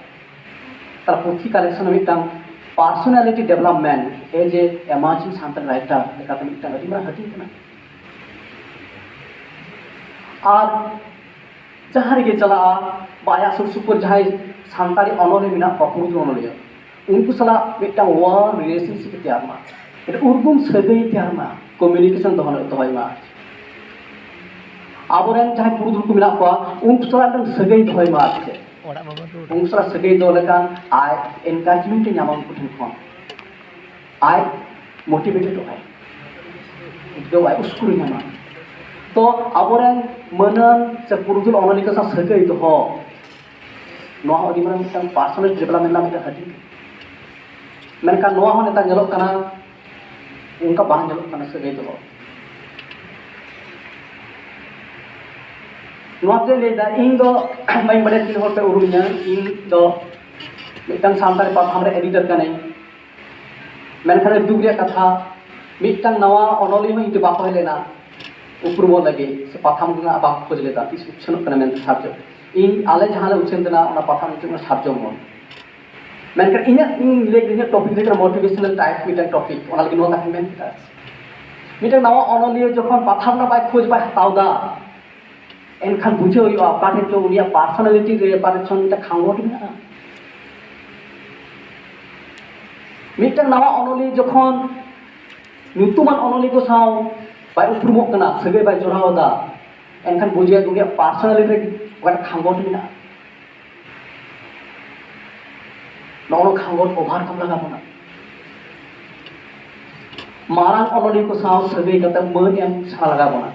ᱛᱟᱦᱞᱮ ᱯᱩᱛᱷᱤ ᱠᱟᱞᱮᱠᱥᱚᱱ ᱢᱤᱫᱴᱟᱝ ᱯᱟᱨᱥᱚᱱᱟᱞᱤᱴᱤ ᱰᱮᱵᱷᱞᱚᱯᱢᱮᱱᱴ ᱮᱡ ᱮ ᱮᱢᱟᱨᱡᱤᱝ ᱥᱟᱱᱛᱟᱲ ᱨᱟᱭᱴᱟᱨ ᱞᱮᱠᱟᱛᱮ ᱢᱤᱫᱴᱟᱝ ᱟᱹᱰᱤ ᱢᱟᱨᱟᱝ ᱦᱟᱹᱴᱤᱧ ᱠᱟᱱᱟ᱾ ᱟᱨ ᱡᱟᱦᱟᱸ ᱨᱮᱜᱮ ᱪᱟᱞᱟᱜᱼᱟ, ᱵᱟ ᱟᱭᱟᱜ ᱥᱩᱨ ᱥᱩᱯᱩᱨ ᱡᱟᱦᱟᱸᱭ ᱥᱟᱱᱛᱟᱲᱤ ᱚᱱᱚᱞᱤᱭᱟᱹ ᱢᱮᱱᱟᱜ ᱠᱚᱣᱟ, ᱯᱩᱨᱩᱫᱷᱩᱞ ᱚᱱᱚᱞᱤᱭᱟᱹ, ᱩᱱᱠᱩ ᱥᱟᱞᱟᱜ ᱢᱤᱫᱴᱟᱝ ᱣᱟᱨᱢ ᱨᱤᱞᱮᱥᱚᱱᱥᱤᱯ ᱛᱮᱭᱟᱨ ᱢᱟ, ᱢᱤᱫᱴᱟᱝ ᱩᱨᱜᱩᱢ ᱥᱟᱹᱜᱟᱹᱭ ᱛᱮᱭᱟᱨ ᱢᱟ, ᱠᱚᱢᱤᱭᱩᱱᱤᱠᱮᱥᱚᱱ ᱫᱚᱦᱚ, ᱫᱚᱦᱚᱭ ᱢᱟ᱾ ᱟᱵᱚᱨᱮᱱ ᱡᱟᱦᱟᱸᱭ ᱯᱩᱨᱩᱫᱷᱩᱞ ᱠᱚ ᱢᱮᱱᱟᱜ ᱠᱚᱣᱟ, ᱩᱱᱠᱩ ᱥᱟᱞᱟᱜ ᱢᱤᱫᱴᱟᱝ ᱥᱟᱹᱜᱟᱹᱭ ᱫᱚᱦᱚᱭ ᱢᱟ᱾ ᱟᱨ ᱪᱮᱫ, ᱚᱲᱟᱜ ᱵᱟᱵᱟ ᱫᱚ ᱩᱱᱠᱩ ᱥᱟᱞᱟᱜ ᱥᱟᱹᱜᱟᱹᱭ ᱫᱚᱦᱚ ᱞᱮᱠᱷᱟᱱ ᱟᱡ ᱮᱱᱠᱟᱨᱮᱡᱽᱢᱮᱱᱴ ᱮ ᱧᱟᱢᱟ ᱩᱱᱠᱩ ᱴᱷᱮᱱ ᱠᱷᱚᱱ, ᱟᱡ ᱢᱳᱴᱤᱵᱷᱮᱴᱮᱰᱚᱜ ᱟᱭ, ᱩᱫᱽᱜᱟᱹᱣ ᱟᱭ, ᱩᱥᱠᱩᱨ ᱧᱟᱢᱟ᱾ ᱛᱚ ᱟᱵᱚᱨᱮᱱ ᱢᱟᱹᱱᱟᱱ ᱥᱮ ᱯᱩᱨᱩᱫᱷᱩᱞ ᱚᱱᱚᱞᱤᱭᱟᱹ ᱠᱚ ᱥᱟᱶ ᱥᱟᱹᱜᱟᱹᱭ ᱫᱚᱦᱚ, ᱱᱚᱣᱟ ᱦᱚᱸ ᱟᱹᱰᱤ ᱢᱟᱨᱟᱝ ᱢᱤᱫᱴᱟᱝ ᱯᱟᱨᱥᱚᱱᱟᱞ ᱰᱮᱵᱷᱞᱚᱯᱢᱮᱱᱴ ᱨᱮᱱᱟᱜ ᱢᱤᱫᱴᱟᱝ ᱦᱟᱹᱴᱤᱧ᱾ ᱢᱮᱱᱠᱷᱟᱱ ᱱᱚᱣᱟ ᱦᱚᱸ ᱱᱮᱛᱟᱨ ᱧᱮᱞᱚᱜ ᱠᱟᱱᱟ, ᱚᱱᱠᱟ ᱵᱟᱝ ᱧᱮᱞᱚᱜ ᱠᱟᱱᱟ ᱥᱟᱹᱜᱟᱹᱭ ᱫᱚᱦᱚ᱾ ᱱᱚᱣᱟ ᱛᱮ ᱞᱟᱹᱭᱫᱟ, ᱤᱧ ᱫᱚ ᱵᱟᱹᱧ ᱵᱟᱲᱟᱭᱟ ᱛᱤᱱ ᱦᱚᱲ ᱯᱮ ᱩᱨᱩᱢᱤᱧᱟ, ᱤᱧ ᱫᱚ ᱢᱤᱫᱴᱟᱝ ᱥᱟᱱᱛᱟᱲᱤ ᱯᱟᱛᱷᱟᱢ ᱨᱮ ᱮᱰᱤᱴᱚᱨ ᱠᱟᱹᱱᱟᱹᱧ᱾ ᱢᱮᱱᱠᱷᱟᱱ ᱟᱹᱰᱤ ᱫᱩᱠ ᱨᱮᱭᱟᱜ ᱠᱟᱛᱷᱟ, ᱢᱤᱫᱴᱟᱝ ᱱᱟᱣᱟ ᱚᱱᱚᱞᱤᱭᱟᱹ ᱦᱚᱸ ᱤᱧ ᱴᱷᱮᱱ ᱵᱟᱠᱚ ᱦᱮᱡ ᱞᱮᱱᱟ ᱩᱯᱨᱩᱢᱚᱜ ᱞᱟᱹᱜᱤᱫ, ᱥᱮ ᱯᱟᱛᱷᱟᱢ ᱨᱮᱱᱟᱜ ᱵᱟᱠᱚ ᱠᱷᱚᱡᱽ ᱞᱮᱫᱟ ᱛᱤᱥ ᱩᱪᱷᱟᱹᱱᱚᱜ ᱠᱟᱱᱟ ᱢᱮᱱᱛᱮ ᱥᱟᱨᱡᱚᱢ᱾ ᱤᱧ, ᱟᱞᱮ ᱡᱟᱦᱟᱸ ᱞᱮ ᱩᱪᱷᱟᱹᱱ ᱞᱮᱱᱟ, ᱚᱱᱟ ᱯᱟᱛᱷᱟᱢ ᱧᱩᱛᱩᱢ ᱠᱟᱱᱟ ᱥᱟᱨᱡᱚᱢ ᱢᱚᱱ᱾ ᱢᱮᱱᱠᱷᱟᱱ ᱤᱧᱟᱹᱜ, ᱤᱧ ᱞᱟᱹᱭ ᱠᱮᱫᱟ, ᱤᱧᱟᱹᱜ ᱴᱚᱯᱤᱠ ᱫᱚ ᱦᱩᱭᱩᱜ ᱠᱟᱱᱟ ᱢᱳᱴᱤᱵᱷᱮᱥᱚᱱᱟᱞ ᱴᱟᱭᱤᱯ ᱢᱤᱫᱴᱟᱝ ᱴᱚᱯᱤᱠ, ᱚᱱᱟ ᱞᱟᱹᱜᱤᱫ ᱱᱚᱣᱟ ᱠᱟᱛᱷᱟᱧ ᱢᱮᱱ ᱠᱮᱫᱟ᱾ ᱢᱤᱫᱴᱟᱝ ᱱᱟᱣᱟ ᱚᱱᱚᱞᱤᱭᱟᱹ ᱡᱚᱠᱷᱚᱱ ᱯᱟᱛᱷᱟᱢ ᱨᱮᱱᱟᱜ ᱵᱟᱭ ᱠᱷᱚᱡᱽ ᱵᱟᱭ ᱦᱟᱛᱟᱣ ᱮᱫᱟ, ᱮᱱᱠᱷᱟᱱ ᱵᱩᱡᱷᱟᱹᱣ ᱦᱩᱭᱩᱜᱼᱟ ᱚᱠᱟ ᱴᱷᱮᱱ ᱪᱚ ᱩᱱᱤᱭᱟᱜ ᱯᱟᱨᱥᱚᱱᱟᱞᱤᱴᱤ ᱨᱮ ᱚᱠᱟ ᱴᱷᱮᱱ ᱪᱚ ᱢᱤᱫᱴᱟᱝ ᱠᱷᱟᱸᱜᱚᱴ ᱢᱮᱱᱟᱜᱼᱟ᱾ ᱢᱤᱫᱴᱟᱝ ᱱᱟᱣᱟ ᱚᱱᱚᱞᱤᱭᱟᱹ ᱡᱚᱠᱷᱚᱱ ᱧᱩᱛᱩᱢᱟᱱ ᱚᱱᱚᱞᱤᱭᱟᱹ ᱠᱚ ᱥᱟᱶ ᱵᱟᱭ ᱩᱯᱨᱩᱢᱚᱜ ᱠᱟᱱᱟ, ᱥᱟᱹᱜᱟᱹᱭ ᱵᱟᱭ ᱡᱚᱲᱟᱣ ᱮᱫᱟ, ᱮᱱᱠᱷᱟᱱ ᱵᱩᱡᱷᱟᱹᱣ ᱩᱱᱤᱭᱟᱜ ᱯᱟᱨᱥᱚᱱᱟᱞᱤᱴᱤ ᱨᱮ ᱚᱠᱟᱴᱟᱜ ᱠᱷᱟᱸᱜᱚᱴ ᱢᱮᱱᱟᱜᱼᱟ᱾ ᱱᱚᱜᱼᱚ ᱱᱚᱣᱟ ᱠᱷᱟᱸᱜᱚᱴ ᱚᱵᱷᱟᱨᱠᱟᱢ ᱞᱟᱜᱟᱣ ᱵᱚᱱᱟ᱾ ᱢᱟᱨᱟᱝ ᱚᱱᱚᱞᱤᱭᱟᱹ ᱠᱚ ᱥᱟᱶ ᱥᱟᱹᱜᱟᱹᱭ ᱠᱟᱛᱮ ᱢᱟᱹᱱ ᱮᱢ ᱥᱮᱬᱟ ᱞᱟᱜᱟᱣ ᱵᱚᱱᱟ᱾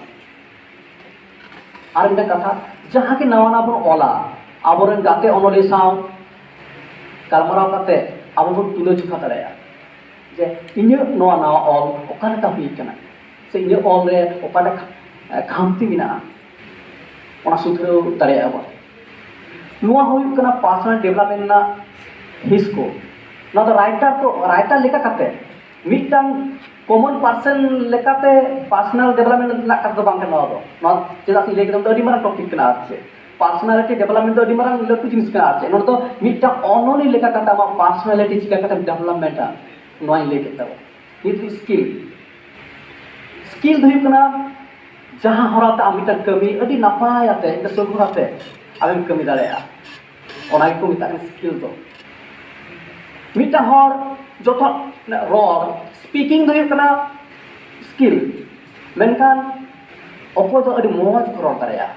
ᱟᱨ ᱢᱤᱫᱴᱟᱝ ᱠᱟᱛᱷᱟ, ᱡᱟᱦᱟᱸ ᱜᱮ ᱱᱟᱣᱟ ᱱᱟᱣᱟ ᱵᱚᱱ ᱚᱞᱟ, ᱟᱵᱚᱨᱮᱱ ᱜᱟᱛᱮ ᱚᱱᱚᱞᱤᱭᱟᱹ ᱥᱟᱶ ᱜᱟᱞᱢᱟᱨᱟᱣ ᱠᱟᱛᱮ ᱟᱵᱚ ᱵᱚᱱ ᱛᱩᱞᱟᱹ ᱡᱚᱠᱷᱟ ᱫᱟᱲᱮᱭᱟᱜᱼᱟ ᱡᱮ ᱤᱧᱟᱹᱜ ᱱᱚᱣᱟ ᱱᱟᱣᱟ ᱚᱞ ᱚᱠᱟ ᱞᱮᱠᱟ ᱦᱩᱭ ᱠᱟᱱᱟ, ᱥᱮ ᱤᱧᱟᱹᱜ ᱚᱞ ᱨᱮ ᱚᱠᱟᱴᱟᱜ ᱠᱷᱟᱢᱛᱤ ᱢᱮᱱᱟᱜᱼᱟ, ᱚᱱᱟ ᱥᱩᱫᱷᱨᱟᱹᱣ ᱫᱟᱲᱮᱭᱟᱜᱼᱟ ᱵᱚᱱ᱾ ᱱᱚᱣᱟ ᱦᱩᱭᱩᱜ ᱠᱟᱱᱟ ᱯᱟᱨᱥᱚᱱᱟᱞ ᱰᱮᱵᱷᱞᱚᱯᱢᱮᱱᱴ ᱨᱮᱱᱟᱜ ᱦᱤᱸᱥ ᱠᱚ᱾ ᱱᱚᱣᱟ ᱫᱚ ᱨᱟᱭᱴᱟᱨ ᱠᱚ, ᱨᱟᱭᱴᱟᱨ ᱞᱮᱠᱟ ᱠᱟᱛᱮ ᱢᱤᱫᱴᱟᱝ ᱠᱚᱢᱚᱱ ᱯᱟᱨᱥᱚᱱ ᱞᱮᱠᱟᱛᱮ ᱯᱟᱨᱥᱚᱱᱟᱞ ᱰᱮᱵᱷᱞᱚᱯᱢᱮᱱᱴ ᱨᱮᱱᱟᱜ ᱠᱟᱛᱷᱟ ᱫᱚ ᱵᱟᱝ ᱠᱟᱱᱟ ᱱᱚᱣᱟ ᱫᱚ᱾ ᱱᱚᱣᱟ ᱪᱮᱫᱟᱜ ᱥᱮ ᱞᱟᱹᱭ ᱠᱮᱫᱟ, ᱫᱚ ᱟᱹᱰᱤ ᱢᱟᱨᱟᱝ ᱴᱚᱯᱤᱠ ᱠᱟᱱᱟ᱾ ᱟᱨ ᱪᱮᱫ ᱯᱟᱨᱥᱚᱱᱟᱞᱤᱴᱤ ᱰᱮᱵᱷᱞᱚᱯᱢᱮᱱᱴ ᱫᱚ ᱟᱹᱰᱤ ᱢᱟᱨᱟᱝ ᱞᱟᱹᱴᱩ ᱡᱤᱱᱤᱥ ᱠᱟᱱᱟ᱾ ᱟᱨ ᱪᱮᱫ ᱱᱚᱰᱮ ᱫᱚ ᱢᱤᱫᱴᱟᱝ ᱚᱱᱚᱞᱤᱭᱟᱹ ᱞᱮᱠᱟ ᱠᱟᱛᱮ ᱟᱢᱟᱜ ᱯᱟᱨᱥᱚᱱᱟᱞᱤᱴᱤ ᱪᱤᱠᱟ ᱠᱟᱛᱮᱢ ᱰᱮᱵᱷᱞᱚᱯᱢᱮᱱᱴᱟ, ᱱᱚᱣᱟᱧ ᱞᱟᱹᱭ ᱠᱮᱫ ᱛᱟᱵᱚᱱᱟ᱾ ᱱᱤᱛ ᱥᱠᱤᱞ, ᱥᱠᱤᱞ ᱫᱚ ᱦᱩᱭᱩᱜ ᱠᱟᱱᱟ ᱡᱟᱦᱟᱸ ᱦᱚᱨᱟᱛᱮ ᱟᱢ ᱢᱤᱫᱴᱟᱝ ᱠᱟᱹᱢᱤ ᱟᱹᱰᱤ ᱱᱟᱯᱟᱭ ᱟᱛᱮ, ᱟᱹᱰᱤ ᱥᱟᱹᱜᱩᱱ ᱟᱛᱮ ᱟᱢᱮᱢ ᱠᱟᱹᱢᱤ ᱫᱟᱲᱮᱭᱟᱜᱼᱟ, ᱚᱱᱟ ᱜᱮᱠᱚ ᱢᱮᱛᱟᱜ ᱠᱟᱱᱟ ᱥᱠᱤᱞ ᱫᱚ᱾ ᱢᱤᱫᱴᱟᱝ ᱦᱚᱲ ᱡᱚᱛᱚ ᱨᱚᱲ, ᱥᱯᱤᱠᱤᱝ ᱫᱚ ᱦᱩᱭᱩᱜ ᱠᱟᱱᱟ ᱥᱠᱤᱞ, ᱢᱮᱱᱠᱷᱟᱱ ᱚᱠᱚᱭ ᱫᱚ ᱟᱹᱰᱤ ᱢᱚᱡᱽ ᱠᱚ ᱨᱚᱲ ᱫᱟᱲᱮᱭᱟᱜᱼᱟ,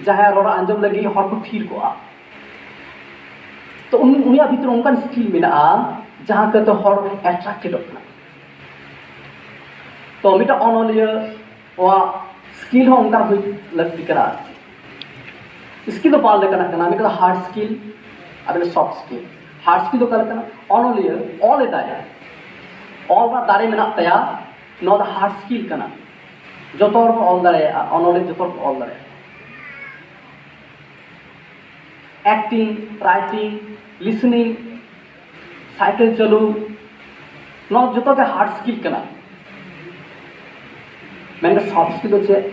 ᱡᱟᱦᱟᱸᱭ ᱨᱚᱲ ᱟᱸᱡᱚᱢ ᱞᱟᱹᱜᱤᱫ ᱦᱚᱲ ᱠᱚ ᱛᱷᱤᱨ ᱠᱚᱜᱼᱟ᱾ ᱛᱚ ᱩᱱᱤ, ᱩᱱᱤᱭᱟᱜ ᱵᱷᱤᱛᱨᱤ ᱚᱱᱠᱟᱱ ᱥᱠᱤᱞ ᱢᱮᱱᱟᱜᱼᱟ ᱡᱟᱦᱟᱸ ᱛᱮᱫᱚ ᱦᱚᱲ ᱮᱴᱨᱟᱠᱴᱮᱰᱚᱜ ᱠᱟᱱᱟ᱾ ᱛᱚ ᱢᱤᱫᱴᱟᱝ ᱚᱱᱚᱞᱤᱭᱟᱹ ᱠᱚᱣᱟᱜ ᱥᱠᱤᱞ ᱦᱚᱸ ᱚᱱᱠᱟᱱ ᱦᱩᱭ ᱞᱟᱹᱠᱛᱤ ᱠᱟᱱᱟ᱾ ᱥᱠᱤᱞ ᱫᱚ ᱵᱟᱨ ᱞᱮᱠᱟᱱᱟᱜ ᱠᱟᱱᱟ, ᱢᱤᱫᱴᱟᱝ ᱫᱚ ᱦᱟᱨᱰ ᱥᱠᱤᱞ ᱟᱨ ᱢᱤᱫᱴᱟᱝ ᱥᱚᱯᱷᱴ ᱥᱠᱤᱞ᱾ ᱦᱟᱨᱰ ᱥᱠᱤᱞ ᱫᱚ ᱚᱠᱟ ᱞᱮᱠᱟᱱᱟ? ᱚᱱᱚᱞᱤᱭᱟᱹ ᱚᱞ ᱮᱫᱟᱭ, ᱚᱞ ᱨᱮᱱᱟᱜ ᱫᱟᱲᱮ ᱢᱮᱱᱟᱜ ᱛᱟᱭᱟ, ᱱᱚᱣᱟ ᱫᱚ ᱦᱟᱨᱰ ᱥᱠᱤᱞ ᱠᱟᱱᱟ᱾ ᱡᱚᱛᱚ ᱦᱚᱲ ᱠᱚ ᱚᱞ ᱫᱟᱲᱮᱭᱟᱜᱼᱟ, ᱚᱱᱚᱞᱤᱭᱟᱹ ᱡᱚᱛᱚ ᱦᱚᱲ ᱠᱚ ᱚᱞ ᱫᱟᱲᱮᱭᱟᱜᱼᱟ᱾ ᱮᱠᱴᱤᱝ, ᱨᱟᱭᱴᱤᱝ, ᱞᱤᱥᱱᱤᱝ, ᱥᱟᱭᱠᱮᱞ ᱪᱟᱹᱞᱩ, ᱱᱚᱣᱟ ᱡᱚᱛᱚ ᱜᱮ ᱦᱟᱨᱰ ᱥᱠᱤᱞ ᱠᱟᱱᱟ᱾ ᱢᱮᱱᱠᱷᱟᱱ ᱥᱚᱯᱷᱴ ᱥᱠᱤᱞ ᱫᱚ ᱪᱮᱫ?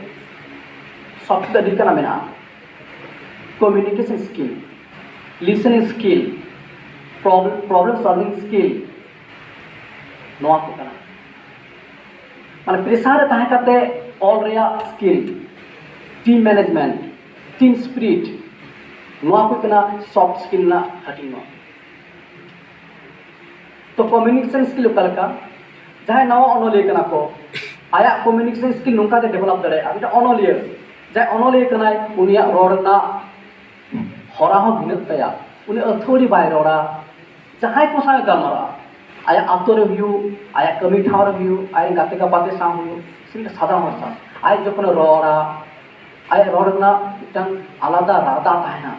ᱥᱚᱯᱷᱴ ᱥᱠᱤᱞ ᱫᱚ ᱟᱹᱰᱤ ᱞᱮᱠᱟᱱᱟᱜ ᱢᱮᱱᱟᱜᱼᱟ᱾ Communication skill, listening skill, problem solving skill, ᱱᱚᱣᱟ ᱠᱚ ᱠᱟᱱᱟ᱾ ᱢᱟᱱᱮ ᱯᱨᱮᱥᱟᱨ ᱨᱮ ᱛᱟᱦᱮᱸ ᱠᱟᱛᱮ ᱚᱞ ᱨᱮᱭᱟᱜ skill, team management, team spirit, ᱱᱚᱣᱟ ᱠᱚ ᱠᱟᱱᱟ ᱥᱚᱯᱷᱴ ᱥᱠᱤᱞ ᱨᱮᱱᱟᱜ ᱦᱟᱹᱴᱤᱧ ᱫᱚ᱾ ᱛᱚ ᱠᱚᱢᱤᱭᱩᱱᱤᱠᱮᱥᱚᱱ ᱥᱠᱤᱞ ᱚᱠᱟ ᱞᱮᱠᱟ? ᱡᱟᱦᱟᱸᱭ ᱱᱟᱣᱟ ᱚᱱᱚᱞᱤᱭᱟᱹ ᱠᱟᱱᱟ ᱠᱚ, ᱟᱭᱟᱜ ᱠᱚᱢᱤᱭᱩᱱᱤᱠᱮᱥᱚᱱ ᱥᱠᱤᱞ ᱱᱚᱝᱠᱟ ᱜᱮ ᱰᱮᱵᱷᱮᱞᱚᱯ ᱫᱟᱲᱮᱭᱟᱜᱼᱟ᱾ ᱢᱤᱫᱴᱟᱝ ᱚᱱᱚᱞᱤᱭᱟᱹ, ᱡᱟᱦᱟᱸᱭ ᱚᱱᱚᱞᱤᱭᱟᱹ ᱠᱟᱱᱟᱭ, ᱩᱱᱤᱭᱟᱜ ᱨᱚᱲ ᱨᱮᱱᱟᱜ ᱦᱚᱨᱟ ᱦᱚᱸ ᱵᱷᱤᱱᱟᱹᱜ ᱛᱟᱭᱟ, ᱩᱱᱤ ᱟᱹᱛᱷᱟᱹᱣᱲᱤ ᱵᱟᱭ ᱨᱚᱲᱟ, ᱡᱟᱦᱟᱸᱭ ᱠᱚ ᱥᱟᱶ ᱜᱟᱞᱢᱟᱨᱟᱜᱼᱟ, ᱟᱭᱟᱜ ᱟᱛᱳ ᱨᱮ ᱦᱩᱭᱩᱜ, ᱟᱭᱟᱜ ᱠᱟᱹᱢᱤ ᱴᱷᱟᱶ ᱨᱮ ᱦᱩᱭᱩᱜ, ᱟᱭᱟᱜ ᱜᱟᱛᱮ ᱜᱟᱯᱟᱛᱮ ᱥᱟᱶ ᱦᱩᱭᱩᱜ, ᱥᱮ ᱢᱤᱫᱴᱟᱝ ᱥᱟᱫᱷᱟᱨᱚᱱ ᱦᱚᱲ ᱥᱟᱶ, ᱟᱡ ᱡᱚᱠᱷᱚᱱᱮ ᱨᱚᱲᱟ, ᱟᱭᱟᱜ ᱨᱚᱲ ᱨᱮᱱᱟᱜ ᱢᱤᱫᱴᱟᱝ ᱟᱞᱟᱫᱟ ᱨᱟᱫᱟ ᱛᱟᱦᱮᱱᱟ᱾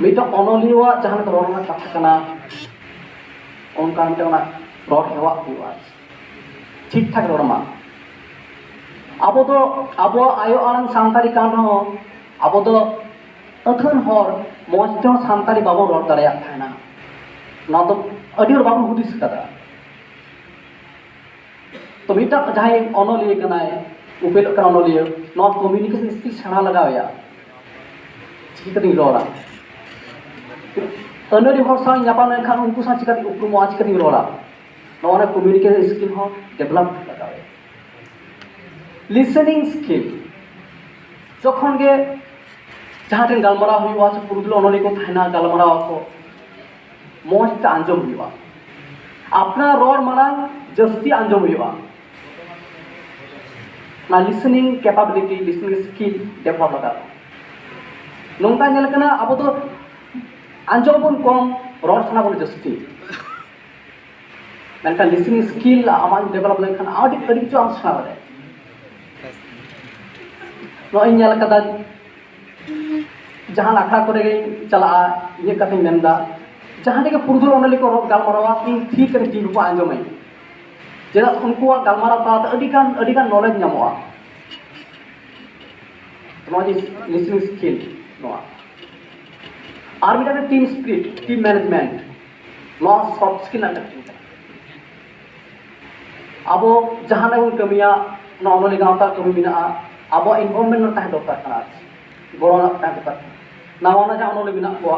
ᱢᱤᱫᱴᱟᱝ ᱚᱱᱚᱞᱤᱭᱟᱹᱣᱟᱜ ᱡᱟᱦᱟᱸ ᱞᱮᱠᱟ ᱨᱚᱲ ᱨᱮᱱᱟᱜ ᱠᱟᱛᱷᱟ ᱠᱟᱱᱟ, ᱚᱱᱠᱟ ᱢᱤᱫᱴᱟᱝ ᱚᱱᱟ ᱨᱚᱲ ᱦᱮᱣᱟᱜ ᱦᱩᱭᱩᱜᱼᱟ, ᱴᱷᱤᱠ ᱴᱷᱟᱠ ᱨᱚᱲ ᱢᱟ᱾ ᱟᱵᱚ ᱫᱚ ᱟᱵᱚᱣᱟᱜ ᱟᱭᱳ ᱟᱲᱟᱝ ᱥᱟᱱᱛᱟᱲᱤ ᱠᱟᱱ ᱨᱮᱦᱚᱸ, ᱟᱵᱚ ᱫᱚ ᱟᱹᱛᱷᱟᱹᱱ ᱦᱚᱲ ᱢᱚᱡᱽ ᱛᱮᱦᱚᱸ ᱥᱟᱱᱛᱟᱲᱤ ᱵᱟᱵᱚᱱ ᱨᱚᱲ ᱫᱟᱲᱮᱭᱟᱜ ᱛᱟᱦᱮᱱᱟ᱾ ᱱᱚᱣᱟ ᱫᱚ ᱟᱹᱰᱤ ᱦᱚᱲ ᱵᱟᱵᱚᱱ ᱦᱩᱫᱤᱥ ᱠᱟᱫᱟ᱾ ᱛᱚ, ᱢᱤᱫᱴᱟᱝ ᱡᱟᱦᱟᱸᱭ ᱚᱱᱚᱞᱤᱭᱟᱹ ᱠᱟᱱᱟᱭ, ᱩᱯᱮᱞᱚᱜ ᱠᱟᱱᱟ ᱚᱱᱚᱞᱤᱭᱟᱹ, ᱱᱚᱣᱟ ᱠᱚᱢᱤᱭᱩᱱᱤᱠᱮᱥᱚᱱ ᱥᱠᱤᱞ ᱥᱮᱬᱟ ᱞᱟᱜᱟᱣ ᱮᱭᱟ᱾ ᱪᱤᱠᱟᱹ ᱠᱟᱛᱮᱧ ᱨᱚᱲᱟ? ᱟᱹᱱᱟᱹᱲᱤ ᱦᱚᱲ ᱥᱟᱶ ᱧᱟᱯᱟᱢ ᱞᱮᱱᱠᱷᱟᱱ ᱩᱱᱠᱩ ᱥᱟᱶ ᱪᱤᱠᱟᱹᱛᱮᱧ ᱩᱯᱨᱩᱢᱚᱜᱼᱟ, ᱪᱤᱠᱟᱹᱛᱮᱧ ᱨᱚᱲᱟ? ᱱᱚᱣᱟ ᱨᱮ ᱠᱚᱢᱤᱭᱩᱱᱤᱠᱮᱥᱚᱱ ᱥᱠᱤᱞ ᱦᱚᱸ ᱰᱮᱵᱷᱮᱞᱚᱯ ᱞᱟᱜᱟᱣ ᱮᱭᱟ᱾ ᱞᱤᱥᱮᱱᱤᱝ ᱥᱠᱤᱞ, ᱡᱚᱠᱷᱚᱱ ᱜᱮ ᱡᱟᱦᱟᱸ ᱴᱷᱮᱱ ᱜᱟᱞᱢᱟᱨᱟᱣ ᱦᱩᱭᱩᱜᱼᱟ, ᱥᱮ ᱯᱩᱨᱩᱫᱷᱩᱞ ᱚᱱᱚᱞᱤᱭᱟᱹ ᱠᱚ ᱛᱟᱦᱮᱱᱟ, ᱜᱟᱞᱢᱟᱨᱟᱣ ᱟᱠᱚ, ᱢᱚᱡᱽ ᱛᱮ ᱟᱸᱡᱚᱢ ᱦᱩᱭᱩᱜᱼᱟ᱾ ᱟᱯᱱᱟᱨ ᱨᱚᱲ ᱢᱟᱲᱟᱝ ᱡᱟᱹᱥᱛᱤ ᱟᱸᱡᱚᱢ ᱦᱩᱭᱩᱜᱼᱟ᱾ ᱚᱱᱟ ᱞᱤᱥᱮᱱᱤᱝ ᱠᱮᱯᱟᱵᱤᱞᱤᱴᱤ, ᱞᱤᱥᱮᱱᱤᱝ ᱥᱠᱤᱞ ᱰᱮᱵᱷᱮᱞᱚᱯ ᱞᱟᱜᱟᱜᱼᱟ᱾ ᱱᱚᱝᱠᱟ ᱧᱮᱞ ᱠᱟᱱᱟ, ᱟᱵᱚ ᱫᱚ ᱟᱸᱡᱚᱢ ᱵᱚᱱ ᱠᱚᱢ, ᱨᱚᱲ ᱥᱟᱱᱟ ᱵᱚᱱ ᱡᱟᱹᱥᱛᱤ, ᱢᱮᱱᱠᱷᱟᱱ ᱞᱤᱥᱮᱱᱤᱝ ᱥᱠᱤᱞ ᱟᱢᱟᱜ ᱰᱮᱵᱷᱮᱞᱚᱯ ᱞᱮᱱᱠᱷᱟᱱ ᱟᱹᱰᱤ ᱟᱹᱰᱤ ᱠᱤᱪᱷᱩ ᱟᱢ ᱥᱮᱬᱟ ᱫᱟᱲᱮᱭᱟᱜᱼᱟ᱾ ᱱᱚᱜᱼᱚᱭ ᱤᱧ ᱧᱮᱞ ᱠᱟᱫᱟ, ᱡᱟᱦᱟᱸ ᱟᱠᱷᱲᱟ ᱠᱚᱨᱮ ᱜᱤᱧ ᱪᱟᱞᱟᱜᱼᱟ, ᱤᱧᱟᱹᱜ ᱠᱟᱛᱷᱟᱧ ᱢᱮᱱᱫᱟ, ᱡᱟᱦᱟᱸ ᱨᱮᱜᱮ ᱯᱩᱨᱩᱫᱷᱩᱞ ᱚᱱᱚᱞᱤᱭᱟᱹ ᱠᱚ ᱨᱚᱲ ᱜᱟᱞᱢᱟᱨᱟᱣᱟ, ᱤᱧ ᱛᱷᱤᱨ ᱠᱟᱛᱮ ᱛᱤᱸᱜᱩ ᱠᱚᱜᱼᱟ, ᱟᱸᱡᱚᱢᱟᱹᱧ᱾ ᱪᱮᱫᱟᱜ ᱥᱮ ᱩᱱᱠᱩᱣᱟᱜ ᱜᱟᱞᱢᱟᱨᱟᱣ ᱛᱟᱞᱟᱛᱮ ᱟᱹᱰᱤ ᱜᱟᱱ ᱟᱹᱰᱤ ᱜᱟᱱ ᱱᱚᱞᱮᱡᱽ ᱧᱟᱢᱚᱜᱼᱟ᱾ ᱱᱚᱣᱟ ᱡᱮ ᱞᱤᱥᱮᱱᱤᱝ ᱥᱠᱤᱞ, ᱱᱚᱣᱟ ᱟᱨ ᱢᱤᱫᱴᱟᱝ ᱴᱤᱢ ᱥᱯᱤᱨᱤᱴ, ᱴᱤᱢ ᱢᱮᱱᱮᱡᱽᱢᱮᱱᱴ, ᱱᱚᱣᱟ ᱥᱚᱯᱷᱴ ᱥᱠᱤᱞ ᱨᱮᱱᱟᱜ ᱢᱤᱫᱴᱟᱝ ᱠᱟᱱᱟ᱾ ᱟᱵᱚ ᱡᱟᱦᱟᱸ ᱨᱮᱵᱚᱱ ᱠᱟᱹᱢᱤᱭᱟ, ᱚᱱᱟ ᱚᱱᱚᱞᱤᱭᱟᱹ ᱜᱟᱶᱛᱟ ᱠᱟᱹᱢᱤ ᱢᱮᱱᱟᱜᱼᱟ, ᱟᱵᱚᱣᱟᱜ ᱤᱱᱵᱷᱚᱞᱵᱷᱢᱮᱱᱴ ᱨᱮ ᱛᱟᱦᱮᱸ ᱫᱚᱨᱠᱟᱨ ᱠᱟᱱᱟ, ᱟᱨ ᱜᱚᱲᱚ ᱨᱮᱱᱟᱜ ᱛᱟᱦᱮᱸ ᱫᱚᱨᱠᱟᱨ ᱠᱟᱱᱟ᱾ ᱱᱟᱣᱟ ᱱᱟᱣᱟ ᱡᱟᱦᱟᱸ ᱚᱱᱚᱞᱤᱭᱟᱹ ᱢᱮᱱᱟᱜ ᱠᱚᱣᱟ,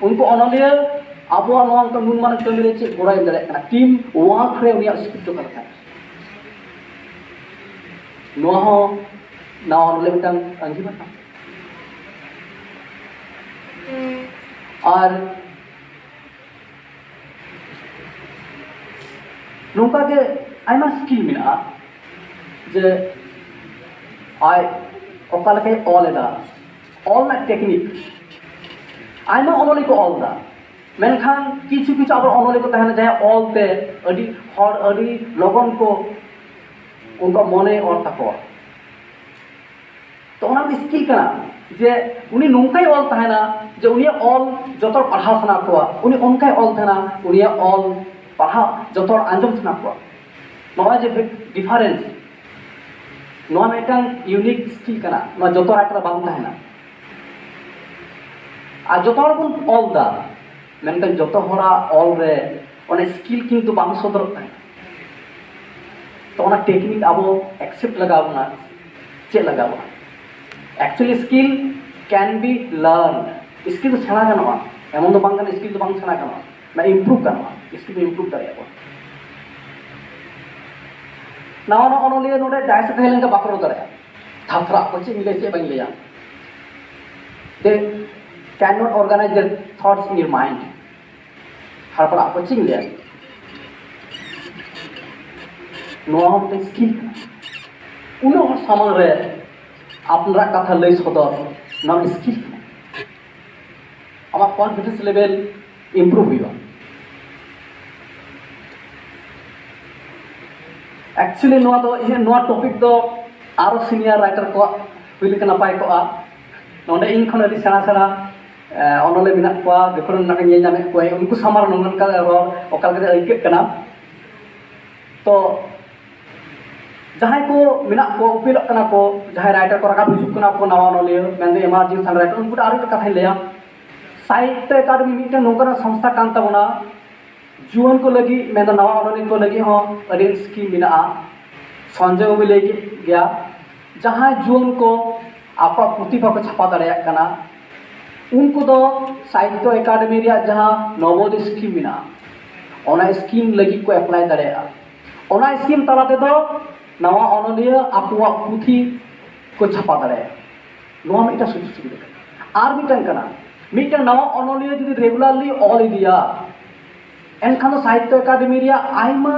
ᱩᱱᱠᱩ ᱚᱱᱚᱞᱤᱭᱟᱹ ᱟᱵᱚᱣᱟᱜ ᱱᱚᱣᱟ ᱱᱩᱱ ᱢᱟᱨᱟᱝ ᱠᱟᱹᱢᱤ ᱨᱮ ᱪᱮᱫ ᱜᱚᱲᱚᱭ ᱮᱢ ᱫᱟᱲᱮᱭᱟᱜ ᱠᱟᱱᱟ, ᱴᱤᱢ ᱣᱟᱨᱠ ᱨᱮ ᱩᱱᱤᱭᱟᱜ ᱥᱯᱤᱨᱤᱴ ᱚᱠᱟ ᱞᱮᱠᱟ, ᱱᱚᱣᱟ ᱦᱚᱸ ᱱᱟᱣᱟ ᱚᱱᱚᱞᱤᱭᱟᱹ ᱢᱤᱫᱴᱟᱝ ᱟᱸᱡᱤᱵᱷᱟᱨ ᱠᱟᱱᱟ᱾ ᱟᱨ ᱱᱚᱝᱠᱟ ᱜᱮ ᱟᱭᱢᱟ ᱥᱠᱤᱞ ᱢᱮᱱᱟᱜᱼᱟ, ᱡᱮ ᱟᱡ ᱚᱠᱟ ᱞᱮᱠᱟᱭ ᱚᱞ ᱮᱫᱟ, ᱚᱞ ᱨᱮᱱᱟᱜ ᱴᱮᱠᱱᱤᱠ᱾ ᱟᱭᱢᱟ ᱚᱱᱚᱞᱤᱭᱟᱹ ᱠᱚ ᱚᱞ ᱮᱫᱟ, ᱢᱮᱱᱠᱷᱟᱱ ᱠᱤᱪᱷᱩ ᱠᱤᱪᱷᱩ ᱟᱵᱚ ᱚᱱᱚᱞᱤᱭᱟᱹ ᱠᱚ ᱛᱟᱦᱮᱱᱟ, ᱡᱟᱦᱟᱸᱭ ᱚᱞ ᱛᱮ ᱟᱹᱰᱤ ᱦᱚᱲ ᱟᱹᱰᱤ ᱞᱚᱜᱚᱱ ᱠᱚ ᱩᱱᱠᱩᱣᱟᱜ ᱢᱚᱱᱮ ᱚᱨ ᱛᱟᱠᱚᱣᱟ᱾ ᱛᱚ ᱚᱱᱟ ᱢᱤᱫ ᱥᱠᱤᱞ ᱠᱟᱱᱟ, ᱡᱮ ᱩᱱᱤ ᱱᱚᱝᱠᱟᱭ ᱚᱞ ᱛᱟᱦᱮᱱᱟ ᱡᱮ ᱩᱱᱤᱭᱟᱜ ᱚᱞ ᱡᱚᱛᱚ ᱦᱚᱲ ᱯᱟᱲᱦᱟᱣ ᱥᱟᱱᱟ ᱠᱚᱣᱟ, ᱩᱱᱤ ᱚᱱᱠᱟᱭ ᱚᱞ ᱛᱟᱦᱮᱱᱟ, ᱩᱱᱤᱭᱟᱜ ᱚᱞ ᱯᱟᱲᱦᱟᱣ ᱡᱚᱛᱚ ᱦᱚᱲ ᱟᱸᱡᱚᱢ ᱥᱟᱱᱟ ᱠᱚᱣᱟ᱾ ᱱᱚᱜᱼᱚᱭ ᱡᱮ ᱰᱤᱯᱷᱟᱨᱮᱱᱥ, ᱱᱚᱣᱟ ᱢᱤᱫᱴᱟᱝ ᱤᱭᱩᱱᱤᱠ ᱥᱠᱤᱞ ᱠᱟᱱᱟ, ᱱᱚᱣᱟ ᱡᱚᱛᱚ ᱨᱟᱭᱴᱟᱨ ᱵᱟᱝ ᱛᱟᱦᱮᱱᱟ᱾ ᱟᱨ ᱡᱚᱛᱚ ᱦᱚᱲ ᱵᱚᱱ ᱚᱞ ᱮᱫᱟ, ᱢᱮᱱᱠᱷᱟᱱ ᱡᱚᱛᱚ ᱦᱚᱲᱟᱜ ᱚᱞ ᱨᱮ ᱚᱱᱟ ᱥᱠᱤᱞ ᱠᱤᱱᱛᱩ ᱵᱟᱝ ᱥᱚᱫᱚᱨᱚᱜ ᱠᱟᱱᱟ᱾ ᱛᱚ ᱚᱱᱟ ᱴᱮᱠᱱᱤᱠ ᱟᱵᱚ ᱮᱠᱥᱮᱯᱴ ᱞᱟᱜᱟᱣ ᱵᱚᱱᱟ, ᱪᱮᱫ ᱞᱟᱜᱟᱣ ᱵᱚᱱᱟ᱾ Actually skill can be learned. Skill ᱫᱚ ᱥᱮᱬᱟ ᱜᱟᱱᱚᱜᱼᱟ, ᱮᱢᱚᱱ ᱫᱚ ᱵᱟᱝ ᱠᱟᱱᱟ ᱥᱠᱤᱞ ᱫᱚ ᱵᱟᱝ ᱥᱮᱬᱟ ᱜᱟᱱᱚᱜᱼᱟ, ᱚᱱᱟ ᱤᱢᱯᱨᱩᱵᱷ ᱜᱟᱱᱚᱜᱼᱟ, ᱥᱠᱤᱞ ᱫᱚ ᱤᱢᱯᱨᱩᱵᱷ ᱫᱟᱲᱮᱭᱟᱜᱼᱟ ᱵᱚᱱ᱾ ᱱᱟᱣᱟ ᱱᱟᱣᱟ ᱚᱱᱚᱞᱤᱭᱟᱹ ᱱᱚᱰᱮ ᱰᱟᱭᱮᱥ ᱨᱮ ᱛᱟᱦᱮᱸ ᱞᱮᱱᱠᱷᱟᱱ ᱵᱟᱠᱚ ᱨᱚᱲ ᱫᱟᱲᱮᱭᱟᱜᱼᱟ, ᱛᱷᱟᱯᱨᱟᱜ ᱠᱚ, ᱪᱮᱫ ᱤᱧ ᱞᱟᱹᱭᱟ ᱪᱮᱫ ᱵᱟᱹᱧ ᱞᱟᱹᱭᱟ, they cannot organize their thoughts in your mind. ᱦᱟᱲᱯᱟᱲᱟᱜ ᱠᱚ ᱪᱮᱫ ᱤᱧ ᱞᱟᱹᱭᱟ, ᱱᱚᱣᱟ ᱦᱚᱸ ᱢᱤᱫᱴᱮᱱ ᱥᱠᱤᱞ ᱠᱟᱱᱟ᱾ ᱩᱱᱟᱹᱜ ᱦᱚᱲ ᱥᱟᱢᱟᱝ ᱨᱮ ᱟᱯᱱᱟᱨᱟᱜ ᱠᱟᱛᱷᱟ ᱞᱟᱹᱭ ᱥᱚᱫᱚᱨ, ᱱᱚᱣᱟ ᱢᱤᱫᱴᱮᱱ ᱥᱠᱤᱞ ᱠᱟᱱᱟ᱾ ᱟᱢᱟᱜ ᱠᱚᱱᱯᱷᱤᱰᱮᱱᱥ ᱞᱮᱵᱮᱞ ᱤᱢᱯᱨᱩᱵᱷ ᱦᱩᱭᱩᱜᱼᱟ᱾ ᱮᱠᱪᱩᱭᱮᱞᱤ ᱱᱚᱣᱟ ᱫᱚ, ᱤᱧᱟᱹᱜ ᱱᱚᱣᱟ ᱴᱚᱯᱤᱠ ᱫᱚ ᱟᱨᱚ ᱥᱤᱱᱤᱭᱟᱨ ᱨᱟᱭᱴᱟᱨ ᱠᱚᱣᱟᱜ ᱦᱩᱭ ᱞᱮᱠᱷᱟᱱ ᱱᱟᱯᱟᱭ ᱠᱚᱜᱼᱟ᱾ ᱱᱚᱰᱮ ᱤᱧ ᱠᱷᱚᱱ ᱟᱹᱰᱤ ᱥᱮᱬᱟ ᱥᱮᱬᱟ, ᱮ, ᱚᱱᱚᱞᱤᱭᱟᱹ ᱢᱮᱱᱟᱜ ᱠᱚᱣᱟ, ᱡᱚᱠᱷᱚᱱ ᱱᱚᱰᱮ ᱧᱮᱞ ᱧᱟᱢᱮᱫ ᱠᱚᱣᱟᱧ, ᱩᱱᱠᱩ ᱥᱟᱢᱟᱝ ᱨᱮ ᱱᱚᱝᱠᱟ ᱨᱚᱲ ᱚᱠᱟ ᱞᱮᱠᱟ ᱟᱹᱭᱠᱟᱹᱜ ᱠᱟᱱᱟ᱾ ᱛᱚ ᱡᱟᱦᱟᱸᱭ ᱠᱚ ᱢᱮᱱᱟᱜ ᱠᱚ, ᱩᱯᱮᱞᱚᱜ ᱠᱟᱱᱟ ᱠᱚ, ᱡᱟᱦᱟᱸᱭ ᱨᱟᱭᱴᱟᱨ ᱠᱚ ᱨᱟᱠᱟᱵ ᱦᱤᱡᱩᱜ ᱠᱟᱱᱟ ᱠᱚ, ᱱᱟᱣᱟ ᱚᱱᱚᱞᱤᱭᱟᱹ, ᱢᱮᱱᱫᱚ ᱮᱢᱟᱨᱡᱤᱝ ᱨᱟᱭᱴᱟᱨ, ᱩᱱᱠᱩ ᱴᱷᱮᱱ ᱟᱨ ᱢᱤᱫᱴᱮᱱ ᱠᱟᱛᱷᱟᱧ ᱞᱟᱹᱭᱟ, ᱥᱟᱦᱤᱛᱛᱚ ᱮᱠᱟᱰᱮᱢᱤ ᱢᱤᱫᱴᱮᱱ ᱱᱚᱝᱠᱟᱱᱟᱜ ᱥᱚᱝᱥᱛᱷᱟ ᱠᱟᱱ ᱛᱟᱵᱚᱱᱟ, ᱡᱩᱣᱟᱹᱱ ᱠᱚ ᱞᱟᱹᱜᱤᱫ, ᱢᱮᱱᱫᱚ ᱱᱟᱣᱟ ᱚᱱᱚᱞᱤᱭᱟᱹ ᱠᱚ ᱞᱟᱹᱜᱤᱫ ᱦᱚᱸ ᱟᱹᱰᱤ ᱥᱠᱤᱢ ᱢᱮᱱᱟᱜᱼᱟ᱾ ᱥᱚᱧᱡᱚᱭ ᱵᱟᱹᱵᱩᱭ ᱞᱟᱹᱭ ᱠᱮᱫ ᱜᱮᱭᱟ, ᱡᱟᱦᱟᱸᱭ ᱡᱩᱣᱟᱹᱱ ᱠᱚ ᱟᱠᱚᱣᱟᱜ ᱯᱩᱛᱷᱤ ᱵᱟᱠᱚ ᱪᱷᱟᱯᱟ ᱫᱟᱲᱮᱭᱟᱜ ᱠᱟᱱᱟ, ᱩᱱᱠᱩ ᱫᱚ ᱥᱟᱦᱤᱛᱛᱚ ᱮᱠᱟᱰᱮᱢᱤ ᱨᱮᱭᱟᱜ ᱡᱟᱦᱟᱸ ᱱᱚᱵᱳᱫᱚᱭ ᱥᱠᱤᱢ ᱢᱮᱱᱟᱜᱼᱟ, ᱚᱱᱟ ᱥᱠᱤᱢ ᱞᱟᱹᱜᱤᱫ ᱠᱚ ᱮᱯᱞᱟᱭ ᱫᱟᱲᱮᱭᱟᱜᱼᱟ᱾ ᱚᱱᱟ ᱥᱠᱤᱢ ᱛᱟᱞᱟ ᱛᱮᱫᱚ ᱱᱟᱣᱟ ᱚᱱᱚᱞᱤᱭᱟᱹ ᱟᱠᱚᱣᱟᱜ ᱯᱩᱛᱷᱤ ᱠᱚ ᱪᱷᱟᱯᱟ ᱫᱟᱲᱮᱭᱟᱜᱼᱟ᱾ ᱱᱚᱣᱟ ᱢᱤᱫᱴᱟᱝ ᱥᱩᱡᱳᱜᱽ ᱥᱩᱵᱤᱫᱷᱟ ᱠᱟᱱᱟ᱾ ᱟᱨ ᱢᱤᱫᱴᱟᱝ ᱠᱟᱱᱟ, ᱢᱤᱫᱴᱟᱝ ᱱᱟᱣᱟ ᱚᱱᱚᱞᱤᱭᱟᱹ ᱡᱩᱫᱤ ᱨᱮᱜᱩᱞᱟᱨᱞᱤ ᱚᱞ ᱤᱫᱤᱭᱟ, ᱮᱱᱠᱷᱟᱱ ᱫᱚ ᱥᱟᱦᱤᱛᱛᱚ ᱮᱠᱟᱰᱮᱢᱤ ᱨᱮᱭᱟᱜ ᱟᱭᱢᱟ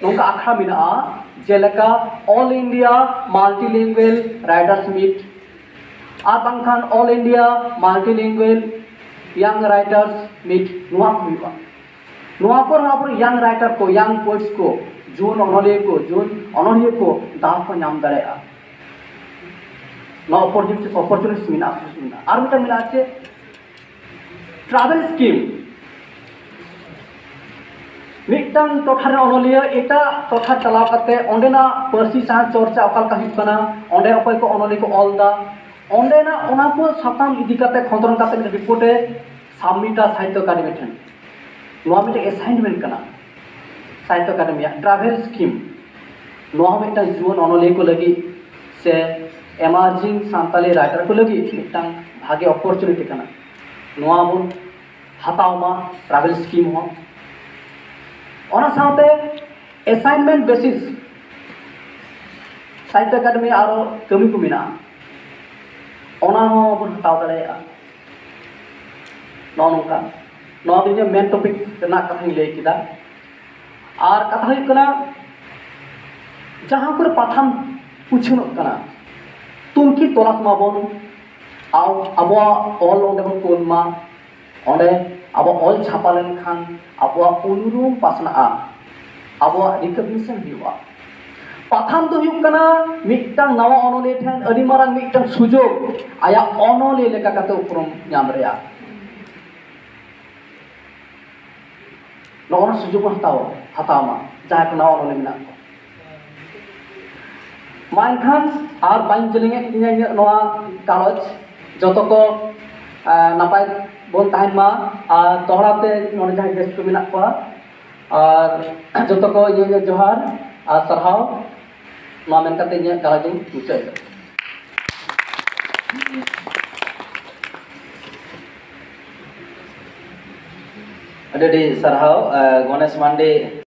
ᱱᱚᱝᱠᱟ ᱟᱠᱷᱲᱟ ᱢᱮᱱᱟᱜᱼᱟ, ᱡᱮᱞᱮᱠᱟ All India Multilingual Writers Meet, ᱟᱨ ᱵᱟᱝᱠᱷᱟᱱ All India Multilingual Young Writers Meet, ᱱᱚᱣᱟ ᱠᱚ ᱦᱩᱭᱩᱜᱼᱟ᱾ ᱱᱚᱣᱟ ᱠᱚᱨᱮ ᱦᱚᱸ ᱟᱵᱚ ᱭᱟᱝ ᱨᱟᱭᱴᱟᱨ ᱠᱚ, ᱭᱟᱝ ᱯᱳᱭᱮᱴᱥ ᱠᱚ, ᱡᱩᱣᱟᱹᱱ ᱚᱱᱚᱞᱤᱭᱟᱹ ᱠᱚ, ᱡᱩᱣᱟᱹᱱ ᱚᱱᱚᱞᱤᱭᱟᱹ ᱠᱚ ᱫᱟᱣ ᱠᱚ ᱧᱟᱢ ᱫᱟᱲᱮᱭᱟᱜᱼᱟ᱾ ᱱᱚᱣᱟ ᱚᱯᱚᱨᱪᱩᱱᱤᱴᱤ, ᱚᱯᱚᱨᱪᱩᱱᱤᱴᱤ ᱢᱮᱱᱟᱜᱼᱟ, ᱥᱩᱡᱳᱜᱽ ᱢᱮᱱᱟᱜᱼᱟ᱾ ᱟᱨ ᱢᱤᱫᱴᱟᱝ ᱢᱮᱱᱟᱜᱼᱟ ᱪᱮᱫ? Travel scheme. ᱢᱤᱫᱴᱟᱝ ᱴᱚᱴᱷᱟ ᱨᱮᱱ ᱚᱱᱚᱞᱤᱭᱟᱹ ᱮᱴᱟᱜ ᱴᱚᱴᱷᱟ ᱪᱟᱞᱟᱣ ᱠᱟᱛᱮ ᱚᱸᱰᱮᱱᱟᱜ ᱯᱟᱹᱨᱥᱤ ᱥᱟᱶ ᱪᱚᱨᱪᱟ ᱚᱠᱟ ᱞᱮᱠᱟ ᱦᱩᱭᱩᱜ ᱠᱟᱱᱟ, ᱚᱸᱰᱮ ᱚᱠᱚᱭ ᱠᱚ ᱚᱱᱚᱞᱤᱭᱟᱹ ᱠᱚ ᱚᱞ ᱮᱫᱟ, ᱚᱸᱰᱮᱱᱟᱜ ᱚᱱᱟ ᱠᱚ ᱥᱟᱛᱟᱢ ᱤᱫᱤ ᱠᱟᱛᱮ ᱠᱷᱚᱸᱫᱽᱨᱚᱱ ᱠᱟᱛᱮ ᱢᱤᱫᱴᱟᱝ ᱨᱤᱯᱳᱨᱴ ᱮ ᱥᱟᱵᱢᱤᱴᱟ ᱥᱟᱦᱤᱛᱛᱚ ᱮᱠᱟᱰᱮᱢᱤ ᱴᱷᱮᱱ᱾ ᱱᱚᱣᱟ ᱢᱤᱫᱴᱟᱝ ᱮᱥᱟᱭᱤᱱᱢᱮᱱᱴ ᱠᱟᱱᱟ ᱥᱟᱦᱤᱛᱛᱚ ᱮᱠᱟᱰᱮᱢᱤᱭᱟᱜ ᱴᱨᱟᱵᱷᱮᱞ ᱥᱠᱤᱢ᱾ ᱱᱚᱣᱟ ᱦᱚᱸ ᱢᱤᱫᱴᱟᱝ ᱡᱩᱣᱟᱹᱱ ᱚᱱᱚᱞᱤᱭᱟᱹ ᱠᱚ ᱞᱟᱹᱜᱤᱫ ᱥᱮ ᱮᱢᱟᱨᱡᱤᱝ ᱥᱟᱱᱛᱟᱞᱤ ᱨᱟᱭᱴᱟᱨ ᱠᱚ ᱞᱟᱹᱜᱤᱫ ᱢᱤᱫᱴᱟᱝ ᱵᱷᱟᱜᱮ ᱚᱯᱚᱨᱪᱩᱱᱤᱴᱤ ᱠᱟᱱᱟ᱾ ᱱᱚᱣᱟ ᱵᱚᱱ ᱦᱟᱛᱟᱣ ᱢᱟ, ᱴᱨᱟᱵᱷᱮᱞ ᱥᱠᱤᱢ ᱦᱚᱸ᱾ ᱚᱱᱟ ᱥᱟᱶᱛᱮ ᱮᱥᱟᱭᱤᱱᱢᱮᱱᱴ ᱵᱮᱥᱤᱥ ᱥᱟᱦᱤᱛᱛᱚ ᱮᱠᱟᱰᱮᱢᱤ ᱟᱨᱚ ᱠᱟᱹᱢᱤ ᱠᱚ ᱢᱮᱱᱟᱜᱼᱟ, ᱚᱱᱟ ᱦᱚᱸ ᱵᱚᱱ ᱦᱟᱛᱟᱣ ᱫᱟᱲᱮᱭᱟᱜᱼᱟ᱾ ᱱᱚᱜᱼᱚ ᱱᱚᱝᱠᱟ, ᱱᱚᱣᱟ ᱫᱚ ᱤᱧᱟᱹᱜ ᱢᱮᱱ ᱴᱚᱯᱤᱠ ᱨᱮᱱᱟᱜ ᱠᱟᱛᱷᱟᱧ ᱞᱟᱹᱭ ᱠᱮᱫᱟ᱾ ᱟᱨ ᱠᱟᱛᱷᱟ ᱦᱩᱭᱩᱜ ᱠᱟᱱᱟ, ᱡᱟᱦᱟᱸ ᱠᱚᱨᱮ ᱯᱟᱛᱷᱟᱢ ᱩᱪᱷᱟᱹᱱᱚᱜ ᱠᱟᱱᱟ, ᱛᱩᱱᱠᱷᱤ ᱛᱚᱞᱟᱥ ᱢᱟᱵᱚᱱ, ᱟᱵ-, ᱟᱵᱚᱣᱟᱜ ᱚᱞ ᱚᱸᱰᱮ ᱵᱚᱱ ᱠᱳᱞ ᱢᱟ, ᱚᱸᱰᱮ ᱟᱵᱚ ᱚᱞ ᱪᱷᱟᱯᱟ ᱞᱮᱱᱠᱷᱟᱱ ᱟᱵᱚᱣᱟᱜ ᱩᱱᱩᱨᱩᱢ ᱯᱟᱥᱱᱟᱜᱼᱟ, ᱟᱵᱚᱣᱟᱜ ᱨᱤᱠᱚᱜᱱᱤᱥᱚᱱ ᱦᱩᱭᱩᱜᱼᱟ᱾ ᱯᱟᱛᱷᱟᱢ ᱫᱚ ᱦᱩᱭᱩᱜ ᱠᱟᱱᱟ ᱢᱤᱫᱴᱟᱝ ᱱᱟᱣᱟ ᱚᱱᱚᱞᱤᱭᱟᱹ ᱴᱷᱮᱱ ᱟᱹᱰᱤ ᱢᱟᱨᱟᱝ ᱢᱤᱫᱴᱟᱝ ᱥᱩᱡᱳᱜᱽ, ᱟᱭᱟᱜ ᱚᱱᱚᱞᱤᱭᱟᱹ ᱞᱮᱠᱟ ᱠᱟᱛᱮ ᱩᱯᱨᱩᱢ ᱧᱟᱢ ᱨᱮᱭᱟᱜ᱾ ᱱᱚᱜᱼᱚ ᱱᱚᱣᱟ ᱥᱩᱡᱳᱜᱽ ᱵᱚᱱ ᱦᱟᱛᱟᱣᱟ, ᱦᱟᱛᱟᱣ ᱢᱟ ᱡᱟᱦᱟᱸᱭ ᱠᱚ ᱱᱟᱣᱟ ᱚᱱᱚᱞᱤᱭᱟᱹ ᱢᱮᱱᱟᱜ ᱠᱚᱣᱟ᱾ ᱢᱟ ᱮᱱᱠᱷᱟᱱ ᱟᱨ ᱵᱟᱹᱧ ᱡᱮᱞᱮᱧᱮᱫ ᱛᱤᱧᱟᱹ ᱤᱧᱟᱹᱜ ᱱᱚᱣᱟ ᱜᱟᱞᱚᱪ᱾ ᱡᱚᱛᱚ ᱠᱚ, ᱮ, ᱱᱟᱯᱟᱭ ᱵᱚᱱ ᱛᱟᱦᱮᱱ ᱢᱟ᱾ ᱟᱨ ᱫᱚᱦᱲᱟ ᱛᱮ ᱱᱚᱰᱮ ᱡᱟᱦᱟᱸᱭ ᱜᱮᱥᱴ ᱠᱚ ᱢᱮᱱᱟᱜ ᱠᱚᱣᱟ, ᱟᱨ ᱡᱚᱛᱚ ᱠᱚ ᱤᱧᱟᱹᱜ ᱡᱚᱦᱟᱨ ᱟᱨ ᱥᱟᱨᱦᱟᱣ᱾ ᱱᱚᱣᱟ ᱢᱮᱱ ᱠᱟᱛᱮ ᱤᱧᱟᱹᱜ ᱜᱟᱞᱚᱪ ᱤᱧ ᱢᱩᱪᱟᱹᱫ ᱮᱫᱟ᱾ ᱟᱹᱰᱤ ᱟᱹᱰᱤ ᱥᱟᱨᱦᱟᱣ, ᱮ, ᱜᱚᱱᱮᱥ ᱢᱟᱱᱰᱤ᱾